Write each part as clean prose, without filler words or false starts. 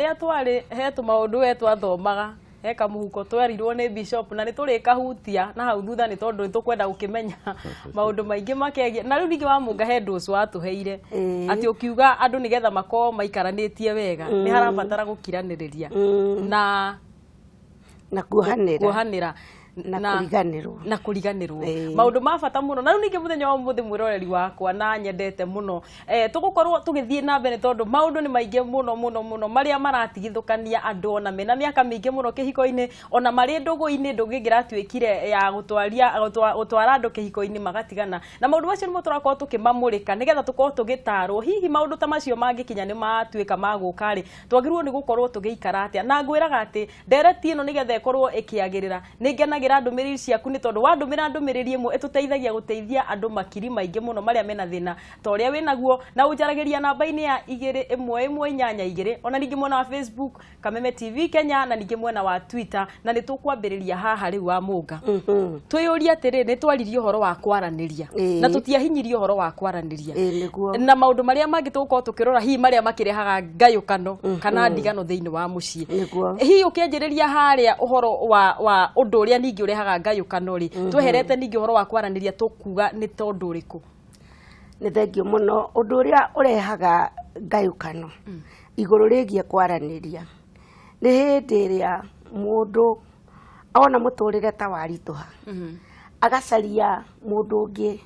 Rĩrĩa twarĩ he tũmaũndũ we twathomaga, he kamũhuko twerirwo nĩ bishop na nĩ tũrĩkahutia na hau thutha, nĩ tondũ nĩ tũkwenda gũkĩmenya maũndũ maingĩ makegiĩ. Na rĩu ningĩ Wamũnga he ndũcũ watũheire atĩ ũkiuga andũ nĩgetha makorwo maikaranĩtie wega nĩ harabatara gũkiranĩrĩria na na kuohanĩra. Kuohanĩra. Na kũriganĩrwo. Na kũriganĩrwo. Ĩĩ. Maũndũ ma bata mũno. Na rĩu ningĩ mũthenya wa ũmũthĩ, mwĩroreri wakwa na nyendete mũno, tũgũkorwo tũgĩthiĩ na mbere tondũ maũndũ nĩ maingĩ mũno mũno mũno marĩa maratigithũkania andũ ona mena mĩaka mĩingĩ mũno kĩhiko-inĩ, ona marĩ ndũgũ-inĩ, ndũgũ ĩngĩratuĩkire ya gũtwaria gũtwara andũ kĩhiko-inĩ magatigana. Na maũndũ macio nĩmo tũrakorwo tũkĩmamũrĩka nĩgetha tũkorwo tũgĩtarwo hihi maũndũ ta macio mangĩkinya nĩ matuĩka ma gũka rĩ, twagĩrĩirwo nĩ gũkorwo tũgĩikara atĩa. Na ngwĩraga atĩ ndereti ĩno nĩgetha ĩkorwo ĩkĩagĩrĩra, nĩ ngenagĩra ndũmĩrĩri ciaku, nĩ tondũ wandũmĩra ndũmĩrĩri ĩmwe ĩtũteithagia gũteithia andũ makiri maingĩ mũno marĩa mena thĩna ta ũrĩa wĩnaguo. Na ũnjaragĩria namba-inĩ ya 21182. Ona ningĩ mwena wa Facebook, Kameme TV Kenya, na ningĩ mwena wa Twitter. Na nĩ tũkwambĩrĩria haha rĩu, wa Mũnga, twĩyũrie atĩrĩ, nĩ twaririe ũhoro wa kwaranĩria na tũtiahinyirie ũhoro wa kwaranĩria Ĩĩ, nĩguo. na maũndũ marĩa mangĩ tũgũkorwo tũkĩrora hihi marĩa makĩrehaga ngayũkano kana ndigano thĩinĩ wa mũciĩ. Hihi ũkĩanjĩrĩria harĩa ũhoro wa ũndũ ũrĩa ningĩ ũrehaga ngayũkano rĩ, tweherete ningĩ ũhoro wa kwaranĩria, tũkuga nĩ tondũ ũrĩkũ? Nĩ thengiũ mũno. Ũndũ ũrĩa ũrehaga ngayũkano igũrũ rĩgiĩ kwaranĩria nĩ hĩndĩ ĩrĩa mũndũ ona mũtũrĩre ta waritũha, agacaria mũndũ ũngĩ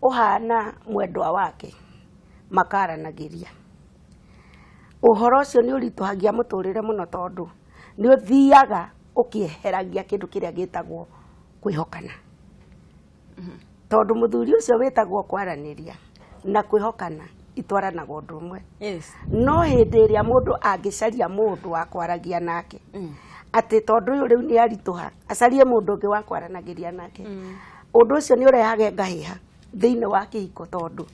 ũhana mwendwa wake makaranagĩria. Ũhoro ũcio nĩ ũritũhagia mũtũrĩre mũno tondũ nĩ ũthiaga ũkĩeheragia kĩndũ kĩrĩa gĩtagwo kwĩhokana, tondũ mũthuri ũcio wĩtagwo kwaranĩria na kwĩhokana itwaranaga ũndũ ũmwe. No hĩndĩ ĩrĩa mũndũ angĩcaria mũndũ wa kwaragia nake, atĩ tondũ ũyũ rĩu nĩ aritũha, acarie mũndũ ũngĩ wa kwaranagĩria nake, ũndũ ũcio nĩ ũrehage ngahĩha thĩinĩ wa kĩhiko, tondũ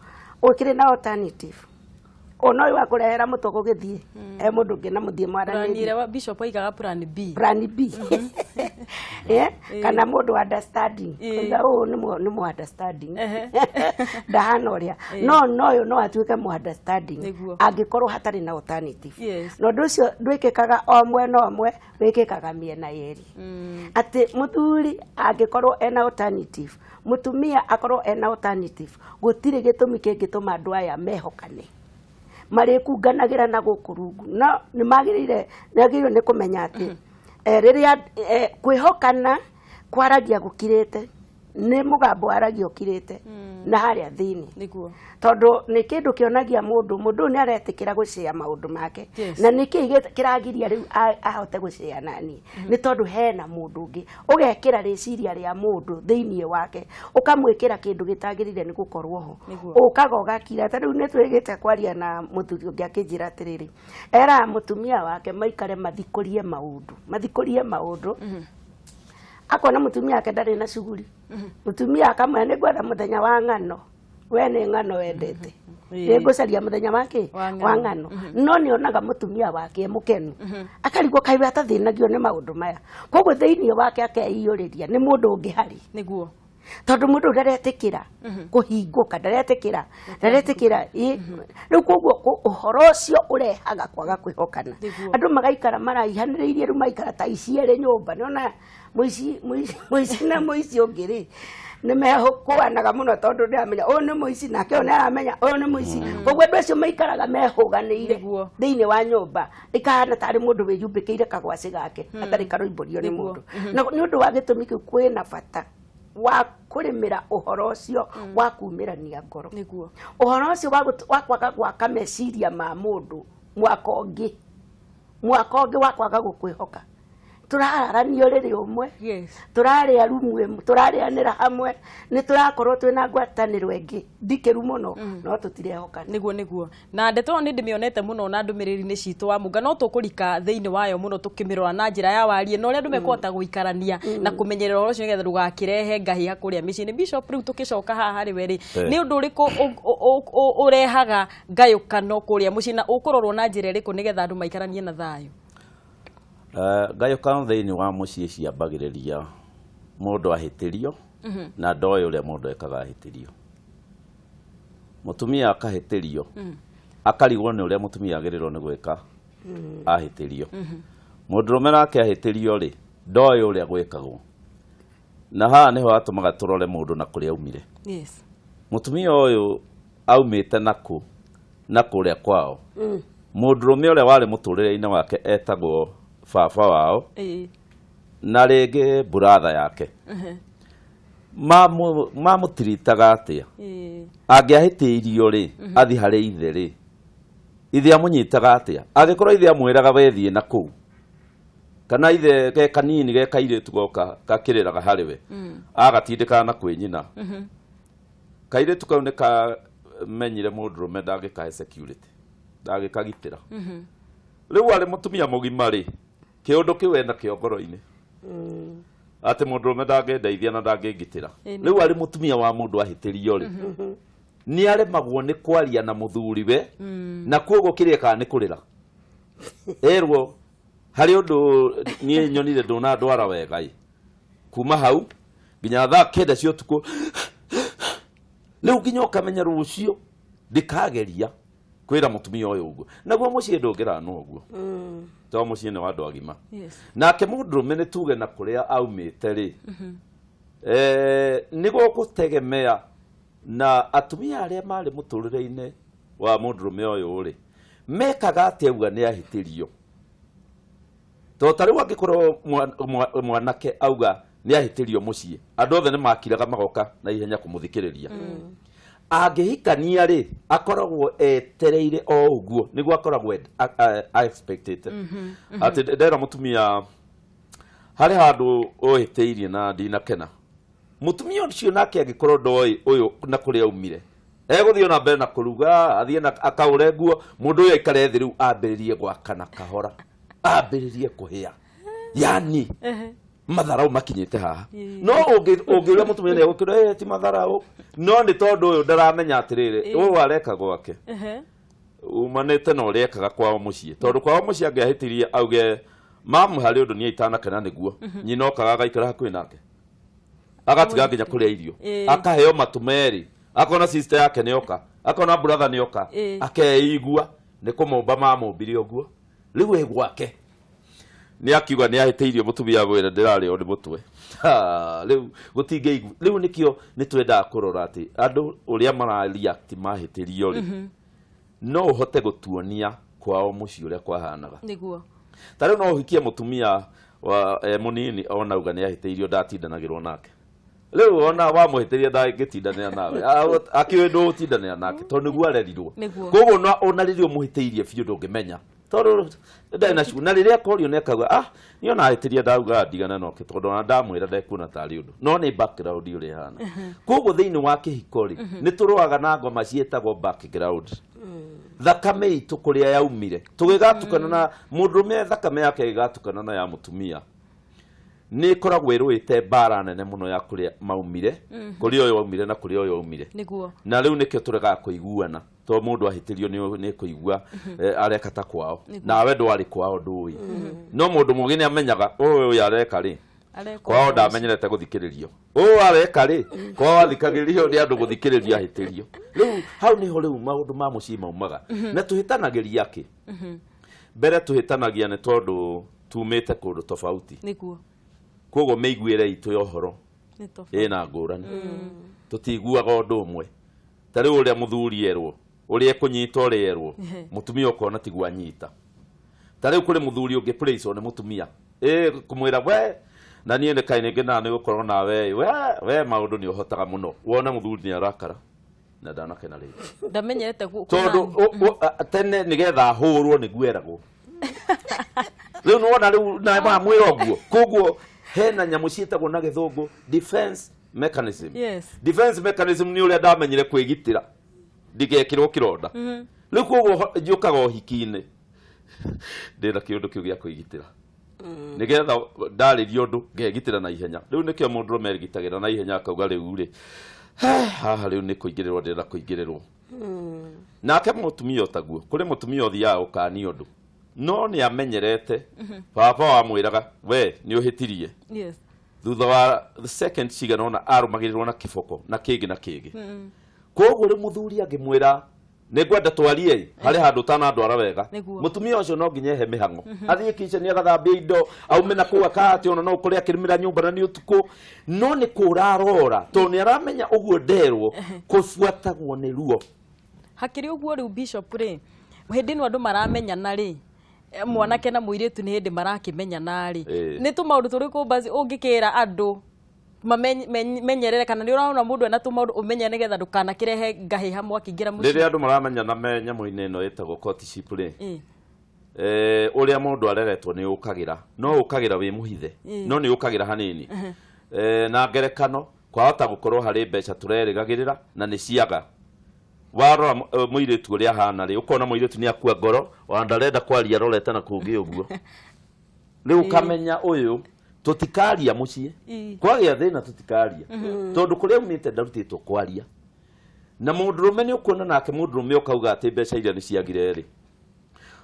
ũkĩrĩ na alternative ona ũyũ wakũrehera mũtwe gũgĩthiĩ he mũndũ ũngĩ na mũthiĩ Plan mwaranĩrie. Ĩrĩa bishop aigaga, plan B. Plan B. Yeah? Kana mũndũ understanding. Oiga ũũ nĩ mũ understanding, ndahana ũrĩa no ũyũ no atuĩke mũ understanding angĩkorwo hatarĩ na alternative. Na ũndũ ũcio ndwĩkĩkaga o mwena ũmwe, wĩkĩkaga mĩena yerĩ, atĩ mũthuri angĩkorwo ena alternative, mũtumia akorwo ena alternative, gũtirĩ gĩtũmi kĩngĩtũma andũ aya mehokane. Marĩkunganagĩra na gũkũ rungu. No nĩ magĩrĩire nĩ agĩrĩirwo nĩ kũmenya atĩ rĩrĩa kwĩhokana kwaragia gũkirĩte, nĩ mũgambo waragia ũkirĩte na harĩa thĩinĩ, tondũ nĩ kĩndũ kĩonagia mũndũ ũyũ nĩ aretĩkĩra gũcĩa maũndũ make. Na nĩ kĩĩ kĩragiria rĩu ahote gũcĩa nani? Nĩ tondũ hena mũndũ ũngĩ. Ũgekĩra rĩciria rĩa mũndũ thĩinĩ wake, ũkamwĩkĩra kĩndũ gĩtagĩrĩire nĩ gũkorwo ho. Ũkaga ũgakira. Ta rĩu nĩ twĩgĩte kwaria na mũthuri ũngĩ, akĩnjĩra atĩrĩrĩ, eraga mũtumia wake maikare mathikũrie maũndũ, mathikũrie maũndũ. Akona mũtumia wake ndarĩ na cuguri, mũtumia akamwĩra, "Nĩ ngwenda mũthenya wa ng'ano, we nĩ ng'ano wendete, nĩ ngũcaria mũthenya wa kĩ?" Wa ng'ano. Wa ng'ano. No nĩ onaga mũtumia wake e mũkenu, akarigwo kaĩ we atathĩnagio nĩ maũndũ maya. Koguo thĩinĩ wake akeiyũrĩria nĩ mũndũ ũngĩ harĩ, tondũ mũndũ ndaretĩkĩra kũhingũka, ndaretĩkĩra ĩ. Rĩu koguo ũhoro ũcio ũrehaga kwaga kwĩhokana. Andũ magaikara maraihanĩrĩirie, rĩu maikara ta ici erĩ nyũmba. Nĩona mũici mũici na mũici ũngĩ rĩ, nĩ mehũkũanaga mũno, tondũ ndĩramenya ũyũ nĩ mũici, nake ũyũ nĩ aramenya ũyũ nĩ mũici. Koguo andũ acio maikaraga mehũganĩire thĩinĩ wa nyũmba, ĩkahana tarĩ mũndũ wĩyumbĩkĩire kagwacĩ gake gatarĩ karoimbũrio nĩ mũndũ. Na nĩ ũndũ wa gĩtũmi kĩu kwĩna bata wa kũrĩmĩra ũhoro ũcio wa kumĩrania ngoro, ũhoro ũcio wa kwaga gwaka meciria ma mũndũ mwaka ũngĩ, mwaka ũngĩ wa kwaga gũkwĩhoka. Tũrararanio rĩrĩ ũmwe, tũrarĩa rumu ĩmwe, tũrarĩanĩra hamwe, nĩ tũrakorwo twĩna ngwatanĩro ĩngĩ ndikĩru mũno, no tũtirehokana. Nĩguo. Na ndeto ĩyo nĩ ndĩmĩonete mũno na ndũmĩrĩri-inĩ citũ, wa Mũnga, no tũkũrika thĩinĩ wayo mũno tũkĩmĩrora na njĩra ya warie na ũrĩa andũ mekũhota gũikarania na kũmenyerera ũhoro ũcio nĩgetha ndũgakĩrehe ngahĩha kũrĩa mĩciĩ-inĩ. Bishop, rĩu tũkĩcoka haha harĩ we rĩ, nĩ ũndũ ũrĩkũ ũrehaga ngayũkano kũrĩa mũciĩ, na ũkũrorwo na njĩra ĩrĩkũ nĩgetha andũ maikaranie na thayũ? Ngayũkano thĩinĩ wa mũciĩ ciambagĩrĩria mũndũ ahĩtĩrio na ndoĩ ũrĩa mũndũ ekaga ahĩtĩrio. Mũtumia akahĩtĩrio, akarigwo nĩ ũrĩa mũtumia agĩrĩirwo nĩ gwĩka. Ahĩtĩrio. Mũndũrũme nake ahĩtĩrio rĩ, ndoĩ ũrĩa gwĩkagwo. Na haha nĩho hatũmaga tũrore mũndũ na kũrĩa aumire. Yes. Mũtumia ũyũ aumĩte nakũ na kũrĩa kwao. Mũndũrũme ũrĩa warĩ mũtũrĩre-inĩ wake etagwo baba wao na rĩngĩ buratha yake. Mamũtiritaga atĩa? Angĩahĩtĩirio rĩ, athi harĩ ithe rĩ, ithe amũnyitaga atĩa? Angĩkorwo ithe amwĩraga we thiĩ na kũu, kana ithe ge kanini ge kairĩtu goka gakĩrĩraga harĩ we, agatindĩkaga na kwĩ nyina. Kairĩtu kau nĩ kamenyire mũndũrũme ndangĩkahe security, ndangĩkagitĩra. Rĩu arĩ mũtumia mũgima rĩ, kĩũndũ kĩu ena kĩo ngoro-inĩ. Atĩ mũndũrũme ndangĩndeithia na ndangĩngitĩra. Rĩu arĩ mũtumia wa mũndũ ahĩtĩrio rĩ, nĩ aremagwo nĩ kwaria na mũthuriwe, na koguo kĩrĩa ekaga nĩ kũrĩra. Erwo harĩ ũndũ niĩ nyonire ndũnandwara wega ĩ. Kuma hau nginya thaa 9 cia ũtukũ, rĩu nginya ũkamenya rũciũ ndikageria kwĩra mũtumia ũyũ ũguo. Naguo mũciĩ ndũngĩranwo ũguo. Tondũ mũciĩ nĩ wa andũ agima. Nake mũndũrũme nĩ tuge na kũrĩa aumĩte rĩ, nĩ gũgũtegemea na atumia arĩa marĩ mũtũrĩre-inĩ wa mũndũrũme ũyũ rĩ, mekaga atĩa auga nĩ ahĩtĩrio. Tondũ ta rĩu angĩkorwo mwanake auga nĩ ahĩtĩrio mũciĩ, andũ othe nĩ makiraga magoka na ihenya kũmũthikĩrĩria. Angĩhikania rĩ, akoragwo etereire o ũguo, nĩguo akoragwo expected. Atĩ ndera mũtumia harĩ handũ ũhĩtĩirie na ndinakena. Mũtumia ũcio nake angĩkorwo ndoĩ ũyũ na kũrĩa aumire, egũthiĩ na mbere na kũruga, athiĩ na akaũre nguo, mũndũ ũyũ aikare thĩ rĩu ambĩrĩrie gwakana kahora, ambĩrĩrie kũhĩa. Yani matharau makinyĩte haha. No ũngĩũria mũtumia nĩ egũkĩra, ti matharau. No nĩ tondũ ũyũ ndaramenya atĩrĩrĩ, ũyũ areka gwake. Umanĩte na ũrĩa ekaga kwao mũciĩ. Tondũ kwao mũciĩ angĩahĩtirie auge mamu harĩ ũndũ niĩ itanakena nĩguo. Nyina okaga agaikara hakuhĩ nake. Agatiga nginya kũrĩa irio. Akaheo matũ merĩ. Akona sister yake nĩ oka. Akona brother nĩ oka. Akeigua nĩ kũmũmba mamũmbire ũguo. Rĩu e gwake. Nĩ akiuga nĩ ahĩtĩirio mũtumia mwĩre ndĩrarĩo nĩ mũtwe. Rĩu gũtingĩigua. Rĩu nĩkĩo nĩ twendaga kũrora atĩ andũ ũrĩa mara react mahĩtĩrio rĩ, no ũhote gũtuonia kwao mũciĩ ũrĩa kwahanaga. Nĩguo. Ta rĩu no ũhikie mũtumia wa mũnini ona auga nĩ ahĩtĩirio ndatindanagĩrwo nake. Rĩu ona wamũhĩtĩria ndangĩtindanĩra nawe. Akĩũĩ ndũgũtindanĩra nake tondũ nĩguo arerirwo. Koguo ona rĩrĩa ũmũhĩtĩirie biũ ndũngĩmenya. Tondũ ndarĩ na ciugo. Na rĩrĩa akorio nĩ akauga, niĩ ona ahĩtĩria ndauga ndigane nake tondũ ona ndamwĩra ndekuona tarĩ ũndũ. No nĩ background ũrĩa ĩhana. Koguo thĩinĩ wa kĩhiko rĩ, nĩ tũrũaga na ngoma ciĩtagwo background. Thakame itũ kũrĩa yaumire. Tũgĩgatukana na mũndũrũme thakame yake ĩgĩgatukana na ya mũtumia. Nĩ ĩkoragwo ĩrũĩte mbara nene mũno ya kũrĩa maumire, kũrĩa ũyũ aumire na kũrĩa ũyũ aumire. Nĩguo. Na rĩu nĩkĩo tũregaga kũiguana. Tondũ mũndũ ahĩtĩrio nĩ kũigua areka ta kwao. Nawe ndwarĩ kwao ndũĩ. No mũndũ mũgĩ nĩ amenyaga ũyũ areka rĩ, kwao ndamenyerete gũthikĩrĩrio. Ũyũ areka rĩ, kwao athikagĩrĩrio nĩ andũ gũthikĩrĩrio ahĩtĩrio. Rĩu hau nĩho rĩu maũndũ ma mũciĩ maumaga. Na tũhĩtanagĩria kĩ? Mbere tũhĩtanagia nĩ tondũ tumĩte kũndũ tofauti. Nĩguo. Koguo mĩiguĩre itũ ya ũhoro ĩna ngũrani. Tũtiguaga ũndũ ũmwe. Ta rĩu ũrĩa mũthuri erwo, ũrĩa ekũnyita ũrĩa erwo, mũtumia ũkona tiguo anyita. Ta rĩu kũrĩ mũthuri ũngĩ praise nĩ mũtumia. Kũmwĩra we na niĩ nĩ kaĩ nĩngenaga nĩ gũkorwo nawe, we maũndũ nĩ ũhotaga mũno. Wona mũthuri nĩ arakara na ndanakena rĩngĩ. Ndamenyerete tondũ tene nĩgetha ahũrwo nĩguo eragwo. Rĩu nĩwona rĩu na mamwĩra ũguo. Koguo hena nyamũ ciĩtagwo na gĩthũngũ defense mechanism. Yes. Defense mechanism nĩ ũrĩa ndamenyire kwĩgitĩra ndigekĩrwo kĩronda. Rĩu koguo njũkaga ũhiki-inĩ ndĩna kĩũndũ kĩu gĩa kwĩgitĩra. Nĩgetha ndarĩria ũndũ ngegitĩra na ihenya. Rĩu nĩkĩo mũndũrũme erigitagĩra na ihenya akauga rĩu rĩ, haha rĩu nĩ kũingĩrĩrwo ndĩrenda kũingĩrĩrwo. Nake mũtumia ũtaguo, kũrĩ mũtumia ũthiaga gũkania ũndũ. No nĩ amenyerete baba wamwĩraga we nĩ ũhĩtirie. Yes. Thutha wa second cigana ũna arũmagĩrĩrwo na kĩboko na kĩngĩ na kĩngĩ. Koguo rĩu mũthuri angĩmwĩra Nĩ ngwenda twarie harĩ handũ ũtanandwara wega. Mũtumia ũcio no nginya ehe mĩhang'o. Athiĩ kitchen agathambia indo, aume na kũu akahate ona no ũkore akĩrĩmĩra nyũmba na nĩ ũtukũ. No nĩ kũra arora tondũ nĩ aramenya ũguo nderwo kũbuatagwo nĩ ruo. Hakĩrĩ ũguo rĩu Bishop rĩ, hĩndĩ ĩno andũ maramenyana rĩ, mwanake na mũirĩtu nĩ hĩndĩ marakĩmenyana rĩ, nĩ tũmaũndũ tũrĩkũ basi ũngĩkĩra andũ menyerere kana nĩ ũrona mũndũ ena tũmaũndũ ũmenye nĩgetha ndũkanakĩrehe ngahĩha mwakĩingĩra mũciĩ? Rĩrĩa andũ maramenyana me nyamũ-inĩ ĩno ĩtagwo courtship rĩ, ũrĩa mũndũ areretwo nĩ ũkagĩra, no ũkagĩra wĩ mũhithe, no nĩ ũkagĩra hanini. Na ngerekano kwahota gũkorwo harĩ mbeca tũrerĩgagĩrĩra na nĩ ciaga. Warora mũirĩtu ũrĩa ahana rĩ, ũkona mũirĩtu nĩ akua ngoro, ona ndarenda kwaria arorete na kũngĩ ũguo. Rĩu ũkamenya ũyũ tũtikaria mũciĩ, kwagĩa thĩna tũtikaria, tondũ kũrĩa aumĩte ndarutĩtwo kwaria. Na mũndũrũme nĩ ũkuona nake mũndũrũme ũkauga atĩ mbeca iria nĩ ciagire rĩ,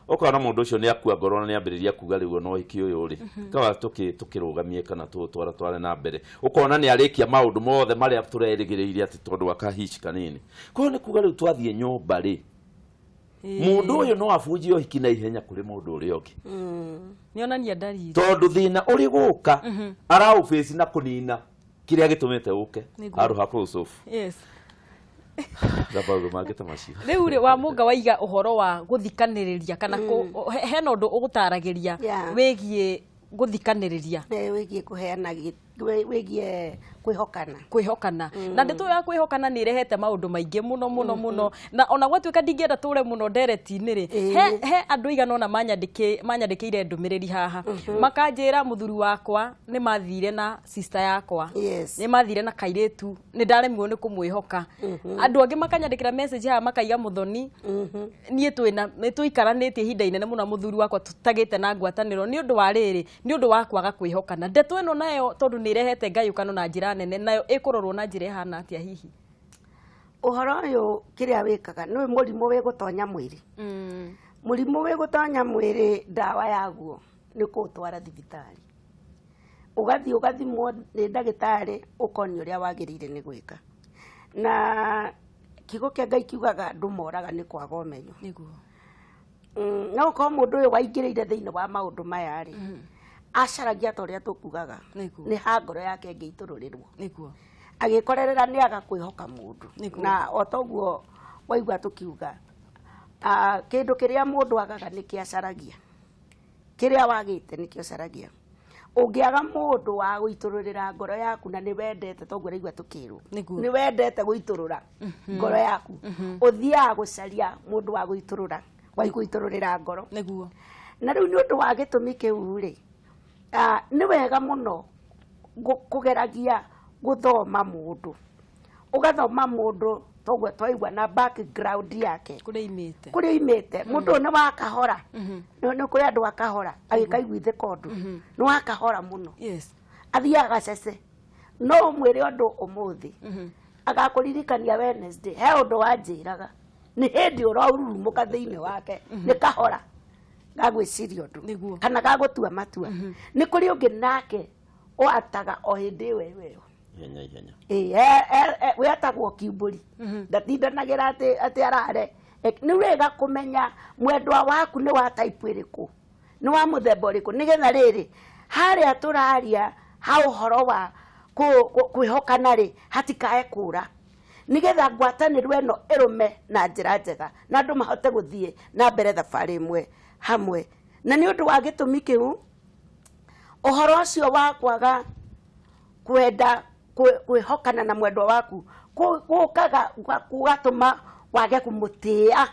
ũkona mũndũ ũcio nĩ akua ngoro na nĩ ambĩrĩria kuga rĩu ona ũhiki ũyũ rĩ, kawa tũkĩrũgamie kana tũtwaratware na mbere. Ũkona nĩ arĩkia maũndũ mothe marĩa tũrerĩgĩrĩire atĩ tondũ wa kahici kanini. Koguo nĩ kuga rĩu twathiĩ nyũmba rĩ, mũndũ ũyũ no abunjie ũhiki na ihenya kũrĩ mũndũ ũrĩa ũngĩ. Nĩonania ndariri. Tondũ thĩna ũrĩ gũka araũbĩci na kũnina kĩrĩa gĩtũmĩte ũke handũ ha kũũcobu. Yes. Na maũndũ mangĩ ta macio. Rĩu rĩ, Wamũnga waiga ũhoro wa gũthikanĩrĩria kana hena ũndũ ũgũtaragĩria wĩgiĩ gũthikanĩrĩria. Wĩgiĩ kũheana wĩgiĩ kwĩhokana. Kwĩhokana. Na ndeto ya kwĩhokana nĩ ĩrehete maũndũ maingĩ mũno mũno mũno. Na ona gwatuĩka ndingĩenda tũre mũno ndereti-inĩ rĩ, he andũ aigana ũna manyandĩkĩire ndũmĩrĩri haha. Makanjĩra mũthuri wakwa nĩ mathire na sister yakwa. Nĩ mathire na kairĩtu, nĩ ndaremirwo nĩ kũmwĩhoka. Andũ angĩ makanyandĩkĩra message haha makaiga Mũthoni, niĩ twĩna nĩ tũikaranĩtie ihinda inene mũno mũthuri wakwa tũtagĩte na ngwatanĩro nĩ ũndũ wa rĩrĩ, nĩ ũndũ wa kwaga kwĩhokana. Ndeto ĩno nayo tondũ nĩ ĩrehete ngayũkano na njĩra nene, nayo ĩkũrorwo na njĩra ĩhana atĩa hihi? Ũhoro ũyũ kĩrĩa wĩkaga nĩ mũrimũ wĩgũtonya mwĩrĩ. Mũrimũ wĩgũtonya mwĩrĩ ndawa yaguo nĩ kũũtwara thibitarĩ. Ũgathiĩ ũgathimwo nĩ ndagĩtarĩ ũkonio ũrĩa wagĩrĩire nĩ gwĩka. Na kiugo kĩa Ngai kiugaga andũ moraga nĩ kwaga ũmenyo. No ũkorwo mũndũ ũyũ waingĩrĩire thĩinĩ wa maũndũ maya rĩ, acaragia ta ũrĩa tũkugaga, nĩ ha ngoro yake ĩngĩitũrũrĩrwo. Agĩkorerera nĩ aga kwĩhoka mũndũ. Na o toguo waigua tũkiuga, kĩndũ kĩrĩa mũndũ agaga nĩkĩo acaragia. Kĩrĩa wagĩte nĩkĩo ũcaragia. Ũngĩaga mũndũ wa gũitũrũrĩra ngoro yaku na nĩ wendete, toguo ũraigua tũkĩrwo. Nĩ wendete gũitũrũra ngoro yaku. Ũthiaga gũcaria mũndũ wa gũitũrũra, wa gũitũrũrĩra ngoro. Na rĩu nĩ ũndũ wa gĩtũmi kĩu rĩ, nĩ wega mũno kũgeragia gũthoma mũndũ. Ũgathoma mũndũ toguo twaigua na background yake. Kũrĩa imĩte. Kũrĩa imĩte. Mũndũ ũyũ nĩ wa kahora. Nĩ kũrĩ andũ a kahora, agĩkaiguithĩka ũndũ. Nĩ wa kahora mũno. Athiaga gacece. No ũmwĩre ũndũ ũmũthĩ. Agakũririkania Wednesday. He ũndũ wanjĩraga. Nĩ hĩndĩ ũraurumũka thĩinĩ wake. Nĩ kahora. Gagwĩciria ũndũ. Kana gagũtua matua. Nĩ kũrĩ ũngĩ nake oataga o hĩndĩ ĩyo ĩyo ĩyo. Ihenya ihenya. Wetagwo kiumbũri. Ndatindanagĩra atĩ arare. Nĩ wega kũmenya mwendwa waku nĩ wa type ĩrĩkũ, nĩ wa mũthemba ũrĩkũ, nĩgetha rĩrĩ harĩa tũraria ha ũhoro wa kwĩhokana rĩ, hatikae kũra, nĩgetha ngwatanĩro ĩno ĩrũme na njĩra njega na andũ mahote gũthiĩ na mbere thabarĩ ĩmwe hamwe. Na nĩ ũndũ wa gĩtũmi kĩu, ũhoro ũcio wa kwaga kwenda kwĩhokana na mwendwa waku gũkaga gũgatũma wage kũmũtĩĩa,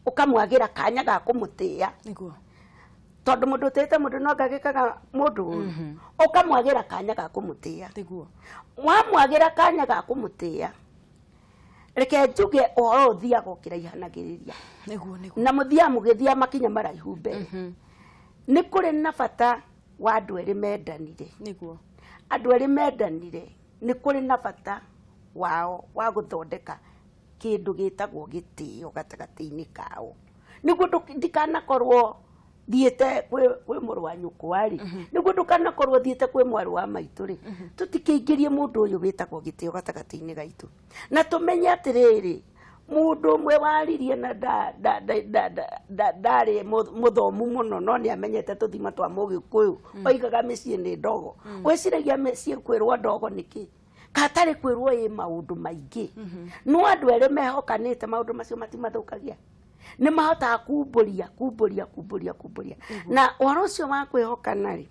ũkamwagĩra kanya ga kũmũtĩĩa. Tondũ mũndũ ũtĩĩte mũndũ no angagĩkaga mũndũ ũru. Ũkamwagĩra kanya ga kũmũtĩĩa. Wamwagĩra kanya ga kũmũtĩĩa, reke njuge ũhoro ũthiaga ũkĩraihanagĩrĩria. Na mũthiaga mũgĩthiaga makinya maraihu mbere. Nĩ kũrĩ na bata wa andũ erĩ mendanire. Andũ erĩ mendanire, nĩ kũrĩ na bata wao wa gũthondeka kĩndũ gĩtagwo gĩtĩo gatagatĩ-inĩ kao. Nĩguo ndikanakorwo thiĩte kwĩ mũrũ wa nyũkwa rĩ, nĩguo ndũkanakorwo thiĩte kwĩ mwarĩ wa maitũ rĩ, tũtikĩingĩrie mũndũ ũyũ wĩtagwo gĩtĩo gatagatĩ-inĩ gaitũ. Na tũmenye atĩrĩrĩ, Mũndũ ũmwe waririe na ndarĩ mũthomu mũno no nĩ amenyete tũthima twa Mũgĩkũyũ, oigaga mĩciĩ nĩ ndogo. Wĩciragia mĩciĩ kwĩrwo ndogo nĩkĩ? Katarĩ kwĩrwo ĩ maũndũ maingĩ. No andũ erĩ mehokanĩte maũndũ macio matimathũkagia, nĩ mahotaga kumbũria kumbũria kumbũria kumbũria. Na ũhoro ũcio wa kwĩhokana rĩ,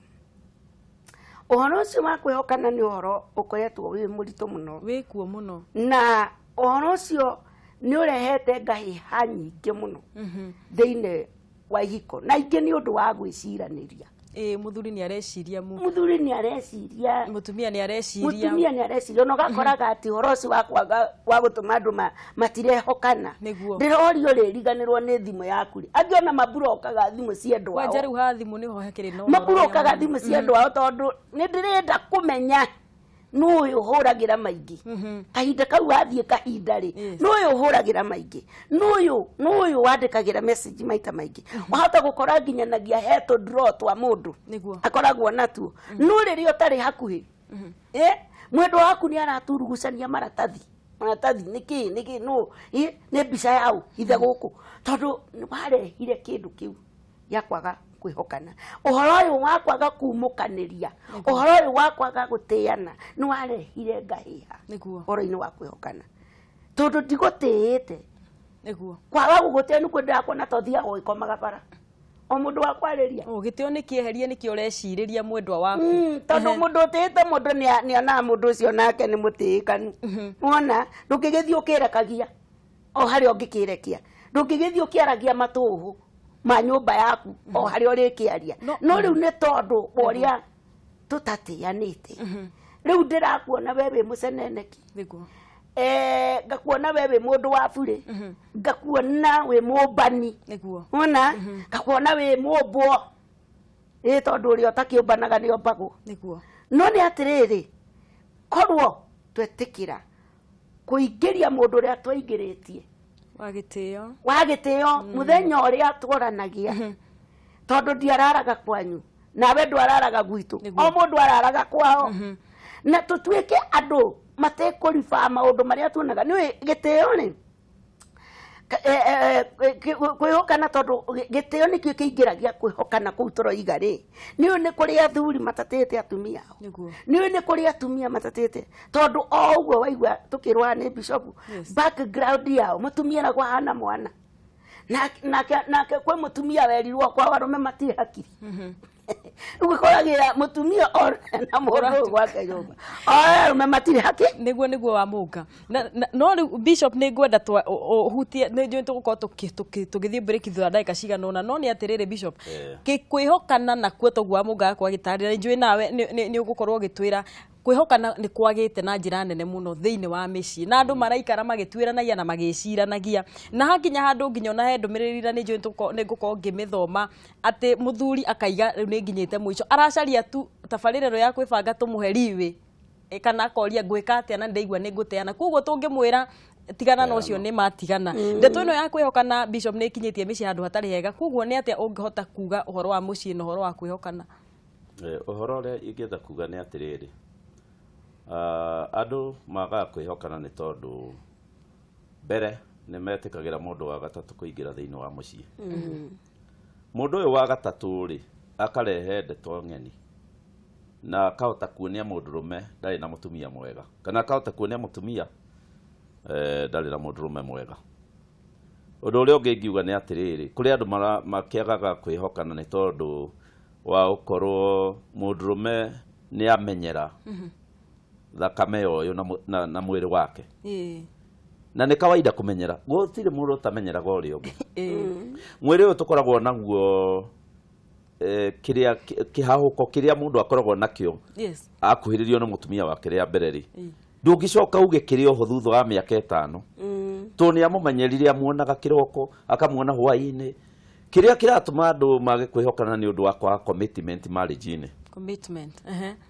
ũhoro ũcio wa kwĩhokana nĩ ũhoro ũkoretwo wĩ mũritũ mũno. Wĩkuo mũno. Na ũhoro ũcio nĩ ũrehete ngahĩha nyingĩ mũno thĩinĩ wa ihiko, na ingĩ nĩ ũndũ wa gwĩciranĩria. Ĩĩ, mũthuri nĩ areciria Mũthuri nĩ areciria, mũtumia nĩ areciria, mũtumia nĩ areciria, ona ũgakoraga atĩ ũhoro ũcio wa kwaga wa gũtũma andũ matirehokana. Ndĩrorio rĩriganĩrwo nĩ thimũ yaku rĩ, angĩ ona maburokaga thimũ cia andũ ao. Kwanja rĩu ha thimũ nĩho hakĩrĩ na ũhoro. Maburokaga thimũ cia andũ ao tondũ nĩ ndĩrenda kũmenya nũ ũyũ ũhũragĩra maingĩ kahinda kau wathiĩ kahinda rĩ, nũ ũyũ ũhũragĩra maingĩ, nũ ũyũ wandĩkagĩra message maita maingĩ. Wahota gũkora nginyanagia he tũ draw twa mũndũ akoragwo natuo, no rĩrĩa ũtarĩ hakuhĩ, mwendwa waku nĩ araturugucania maratathi maratathi, nĩkĩ nĩkĩ nũ nĩ mbica yau ithe gũkũ, tondũ warehire kĩndũ kĩu gĩa kwaga kwĩhokana. Ũhoro ũyũ wa kwaga kumũkanĩria, ũhoro ũyũ wa kwaga gũtĩana nĩ warehire ngahĩha ũhoro-inĩ wa kwĩhokana, tondũ ndigũtĩĩte. Kwaga gũgũtĩa nĩkuo ndĩrakuona ta ũthiaga ũgĩkomaga bara o mũndũ wa kwarĩria. O gĩtĩo nĩ kĩeherie, nĩkĩo ũrecirĩria mwendwa waku. Tondũ mũndũ ũtĩĩte mũndũ nĩ onaga mũndũ ũcio nake nĩ mũtĩĩkanu. Wona ndũngĩgĩthiĩ ũkĩrekagia o harĩa ũngĩkĩrekia, ndũngĩgĩthiĩ ũkĩaragia matũhũ ma nyũmba yaku o harĩa ũrĩkĩaria. No rĩu nĩ tondũ wa ũrĩa tũtatĩanĩte, rĩu ndĩrakuona we wĩ mũceneneki, ngakuona we wĩ mũndũ wa burĩ, ngakuona wĩ mũmbani, wona ngakuona wĩ mũmbwo, ĩ tondũ ũrĩa ũtakĩũmbanaga nĩ ombagwo. No nĩ atĩrĩrĩ, korwo twetĩkĩra kũingĩria mũndũ ũrĩa twaingĩrĩtie wa gĩtĩo, wa gĩtĩo mũthenya ũrĩa tworanagia, tondũ ndiararaga kwanyu nawe ndwararaga gwitũ, o mũndũ araraga kwao, na tũtuĩke andũ matekũriba maũndũ marĩa tuonaga. Nĩũĩ gĩtĩo rĩ, kwĩhokana, tondũ gĩtĩo nĩkĩo kĩingĩragia kwĩhokana kũu tũroiga rĩ. Nĩũĩ nĩ kũrĩ athuri matatĩte atumia ao, nĩũĩ nĩ kũrĩ atumia matatĩte, tondũ o ũguo waigua tũkĩrwa nĩ bishop, background yao mũtumia eragwo ahana mwana, nake kwĩ mũtumia werirwo kwao arũme matirĩ hakiri. Rĩu ũkoragĩra mũtumia na mũndũ gwake nyũmba o arũme matirĩ haki. Nĩguo wa mũnga. No rĩu bishop nĩ ngwenda ũhutie, nĩ njũĩ tũgũkorwo tũgĩthiĩ break thutha wa ndagĩka cigana ũna, no nĩ atĩrĩrĩ bishop, kwĩhokana nakuo toguo wa mũnga agakorwo agĩtarĩria, nĩ njũĩ nawe nĩ ũgũkorwo ũgĩtwĩra kwĩhokana nĩ kwagĩte na njĩra nene mũno thĩinĩ wa mĩciĩ, na andũ maraikara magĩtuĩranagia na magĩciranagia, na hakinya handũ nginya ona he ndũmĩrĩri na nĩ njũĩ nĩ ngũkorwo ngĩmĩthoma atĩ mũthuri akaiga rĩu nĩ nginyĩte mũico, aracaria tu tabarĩra ĩno ya kwĩbanga tũmũhe riwĩ, kana akoria ngwĩka atĩa na ndĩraigua nĩ ngũteana. Koguo tũngĩmwĩra tigana na ũcio nĩ matigana. Ndeto ĩno ya kwĩhokana bishop nĩ ĩkinyĩtie mĩciĩ handũ hatarĩ hega, koguo nĩ atĩa ũngĩhota kuga ũhoro wa mũciĩ na ũhoro wa kwĩhokana? Ũhoro ũrĩa ingĩenda kuga nĩ atĩrĩrĩ, andũ magaga kwĩhokana nĩ tondũ mbere nĩ metĩkagĩra mũndũ wa gatatũ kũingĩra thĩinĩ wa mũciĩ. Mũndũ ũyũ wa gatatũ rĩ, akarehe ndeto ng'eni na akahota kuonia mũndũrũme ndarĩ na mũtumia mwega, kana akahota kuonia mũtumia ndarĩ na mũndũrũme mwega. Ũndũ ũrĩa ũngĩ ingiuga nĩ atĩrĩrĩ, kũrĩ andũ makĩagaga kwĩhokana nĩ tondũ wa gũkorwo mũndũrũme nĩ amenyera thakame ya ũyũ na mwĩrĩ wake. Na nĩ kawaida kũmenyera, gũtirĩ mũndũ ũtamenyeraga ũrĩa ũngĩ. Mwĩrĩ ũyũ tũkoragwo naguo, kĩrĩa kĩhahũko kĩrĩa mũndũ akoragwo nakĩo akuhĩrĩrio nĩ mũtumia wake rĩa mbere rĩ, ndũngĩcoka uge kĩrĩ oho thutha wa mĩaka 5, tondũ nĩ amũmenyerire, amuonaga kĩroko, akamuona hwaĩ-inĩ. Kĩrĩa kĩratũma andũ mage kwĩhokana nĩ ũndũ wa kwaga commitment marriage-inĩ. Commitment.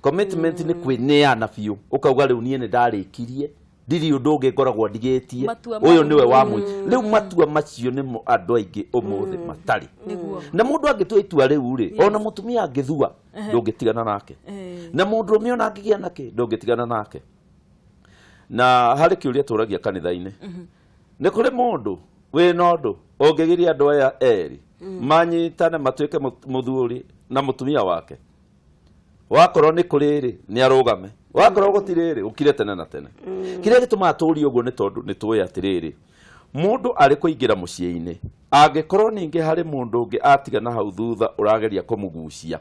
Commitment nĩ kwĩneana biũ, ũkauga rĩu niĩ nĩ ndarĩkirie, ndirĩ ũndũ ũngĩ ngoragwo ndigĩtie, ũyũ nĩwe wa mũico. Rĩu matua macio nĩmo andũ aingĩ ũmũthĩ matarĩ. Na mũndũ angĩtua itua rĩu rĩ, ona mũtumia angĩthua, ndũngĩtigana nake. Na mũndũrũme ona angĩgĩa nakĩ, ndũngĩtigana nake. Na harĩ kĩũria tũragia kanitha-inĩ. Nĩ kũrĩ mũndũ wĩna ũndũ ũngĩgiria andũ aya erĩ manyitane matuĩke mũthuri na mũtumia wake. Wakorwo nĩ kũrĩ rĩ, nĩ arũgame. Wakorwo gũtirĩ rĩ, ũkire tene na tene. Kĩrĩa gĩtũmaga tũrie ũguo nĩ tondũ nĩ tũĩ atĩrĩrĩ, mũndũ arĩ kũingĩra mũciĩ-inĩ, angĩkorwo ningĩ harĩ mũndũ ũngĩ atiga na hau thutha ũrageria kũmũgucia,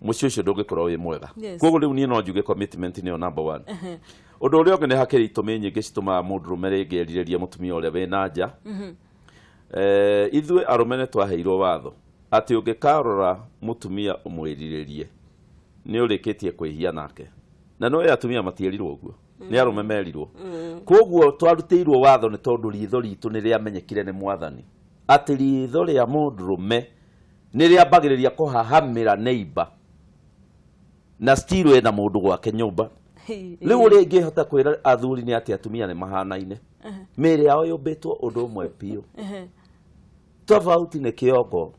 mũciĩ ũcio ndũngĩkorwo wĩ mwega. Koguo rĩu niĩ no njuge commitment nĩyo number one. Ũndũ ũrĩa ũngĩ nĩ hakĩrĩ itũmi nyingĩ citũmaga mũndũrũme rĩngĩ erirĩrie mũtumia ũrĩa wĩna nja. Ithuĩ arũme nĩ twaheirwo watho atĩ ũngĩkarora mũtumia ũmwĩrirĩrie nĩ ũrĩkĩtie kwĩhia nake. Na nĩ atumia matierirwo ũguo, nĩ arũme merirwo. Koguo twarutĩirwo watho nĩ tondũ ritho ritũ nĩ rĩamenyekire nĩ mwathani atĩ ritho rĩa mũndũrũme nĩ rĩambagĩrĩria kũhahamĩra neighbor na still ena mũndũ gwake nyũmba. Rĩu ũrĩa ingĩhota kwĩra athuri nĩ atĩ atumia nĩ mahanaine, mĩĩrĩ yao yũmbĩtwo ũndũ ũmwe biũ, tofauti nĩ kĩongo,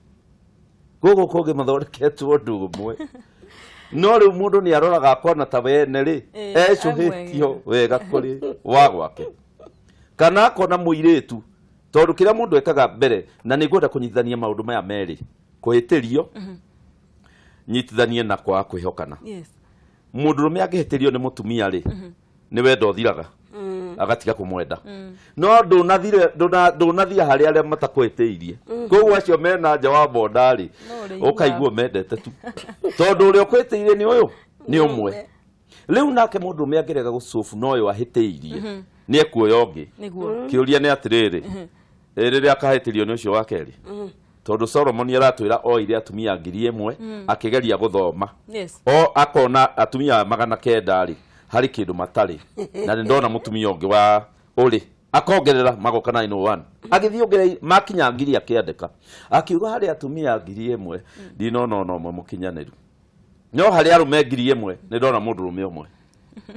gũkũ kũngĩ mathondeketwo ũndũ ũmwe. No rĩu mũndũ nĩ aroraga akona ta wene rĩ ecũhĩtio wega kũrĩ wa gwake, kana akona mũirĩtu, tondũ kĩrĩa mũndũ ekaga mbere, na nĩ ngwenda kũnyitithania maũndũ maya merĩ, kũhĩtĩrio nyitithanie na kwaga kwĩhokana. Mũndũrũme angĩhĩtĩrio nĩ mũtumia rĩ, nĩ wendo ũthiraga, agatiga kũmwenda. No ndũnathira harĩ arĩa matakũhĩtĩirie. Koguo acio mena nja wa bonda rĩ, ũkaigua mendete tu, tondũ ũrĩa ũkũhĩtĩirie nĩ ũyũ nĩ ũmwe. Rĩu nake mũndũrũme angĩrega gũcobu na ũyũ ahĩtĩirie, nĩ ekuoya ũngĩ. Kĩũria nĩ atĩrĩrĩ, rĩrĩa akahĩtĩrio nĩ ũcio wa kerĩ, tondũ Solomon aratwĩra oire atumia 1000 akĩgeria gũthoma, o akona atumia 900 rĩ, harĩ kĩndũ matarĩ, na nĩ ndona mũtumia ũngĩ wa ũrĩ akongerera magoka 901, agĩthiĩ ongerera makinya 1000, akĩandĩka akiuga harĩ atumia 1000 ndinona ona ũmwe mũkinyanĩru, no harĩ arũme 1000 nĩ ndona mũndũrũme ũmwe.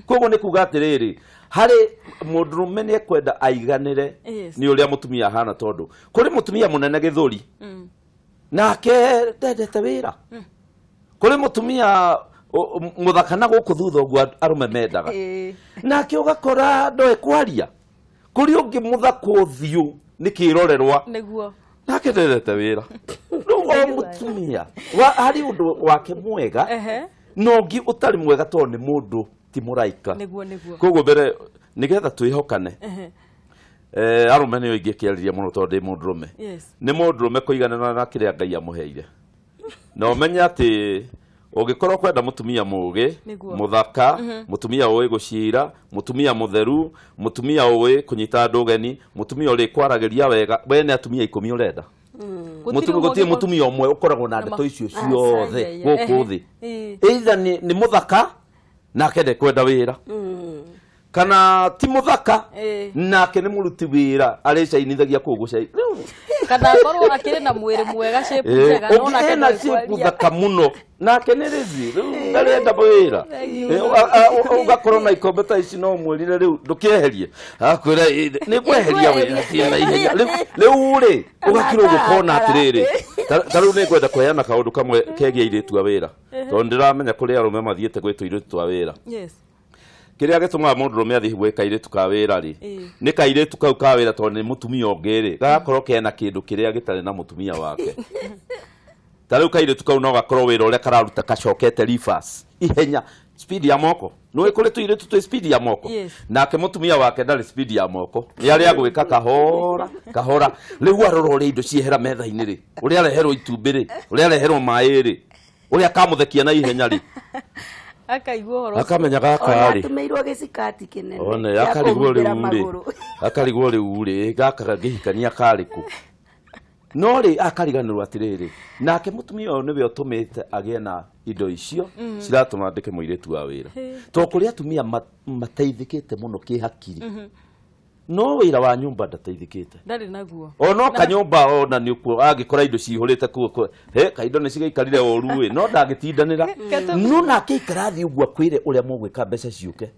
Koguo nĩ kuga atĩrĩrĩ, harĩ mũndũrũme nĩ ekwenda aiganĩre nĩ ũrĩa mũtumia ahana, tondũ kũrĩ mũtumia mũnene gĩthũri nake ndendete wĩra, kũrĩ mũtumia mũthaka na gũkũ thutha ũguo arũme mendaga, nake ũgakora ndoĩ kwaria, kũrĩ ũngĩ mũthaka ũthiũ nĩ kĩrorerwa nake ndendete wĩra. Rĩu o mũtumia harĩ ũndũ wake mwega na ũngĩ ũtarĩ mwega, tondũ nĩ mũndũ ti mũraika. Koguo mbere nĩgetha twĩhokane, arũme nĩo ingĩkĩarĩria mũno tondũ ndĩ mũndũrũme, nĩ mũndũrũme kũiganĩra na kĩrĩa Ngai amũheire, na ũmenye atĩ ũngĩkorwo kwenda mũtumia mũũgĩ, mũthaka, mũtumia ũĩ gũcira, mũtumia mũtheru, mũtumia ũĩ kũnyita andũ ũgeni, mũtumia ũrĩ kwaragĩria wega, we nĩ atumia 10 ũrenda. Gũtirĩ mũtumia ũmwe ũkoragwo na ndeto icio ciothe gũkũ thĩ. Either nĩ mũthaka nake ndekwenda wĩra, kana ti mũthaka nake nĩ mũruti wĩra arĩcainithagia kũu gũcai, kana akorwo akĩrĩ na mwĩrĩ mwega, shape njega, no nake ena shape thaka mũno nake nĩ rĩzi, rĩu ndarenda wĩra. Ũgakorwo na ikombe ta ici, no ũmwĩrire rĩu ndũkĩeherie, akwĩra nĩ kweheria wĩra na ihenya. Rĩu rĩ ũgakirwo gũkona atĩrĩrĩ, ta rĩu nĩ ngwenda kũheana kaũndũ kamwe kegiĩ airĩtu a wĩra, tondũ ndĩramenya kũrĩ arũme mathiĩte gwĩ tũirĩtu twa wĩra. Kĩrĩa gĩtũmaga mũndũrũme athiĩ gwĩ kairĩtu ka wĩra rĩ, nĩ kairĩtu kau ka wĩra, tondũ nĩ mũtumia ũngĩ rĩ, gagakorwo kena kĩndũ kĩrĩa gĩtarĩ na mũtumia wake. Ta rĩu kairĩtu kau no gakorwo wĩra ũrĩa kararuta kacokete reverse ihenya, speed ya moko. Nĩ kũrĩ tũirĩtu twĩ speed ya moko, nake mũtumia wake ndarĩ speed ya moko, nĩ arĩa gwĩka kahora kahora. Rĩu arora ũrĩa indo ciehera metha-inĩ rĩ, ũrĩa areherwo itumbĩ rĩ, ũrĩa areherwo maĩ rĩ, ũrĩa akamũthekia na ihenya rĩ, akaigua ũhoro akamenya gaka rĩ atũmĩirwo gĩcikati kĩnene one akarigwo rĩu rĩ, akarigwo rĩu rĩ, gaka ngĩhikania karĩ kũ? No rĩ akariganĩrwo atĩrĩrĩ, nake mũtumia ũyũ nĩwe ũtũmĩte agĩe na indo icio ciratũma ndĩke mũirĩtu wa wĩra, tondũ kũrĩ atumia mateithĩkĩte mũno kĩhakiri, no wĩra wa nyũmba ndateithĩkĩte. Ndarĩ naguo. O no kanyũmba ona nĩ ũkuo angĩkora indo cihũrĩte kuo, he kaindo nĩ cigĩikarire ũru ĩ, no ndangĩtindanĩra. No nake ikara thĩ ũguo akwĩre ũrĩa mũgwĩka mbeca ciũke,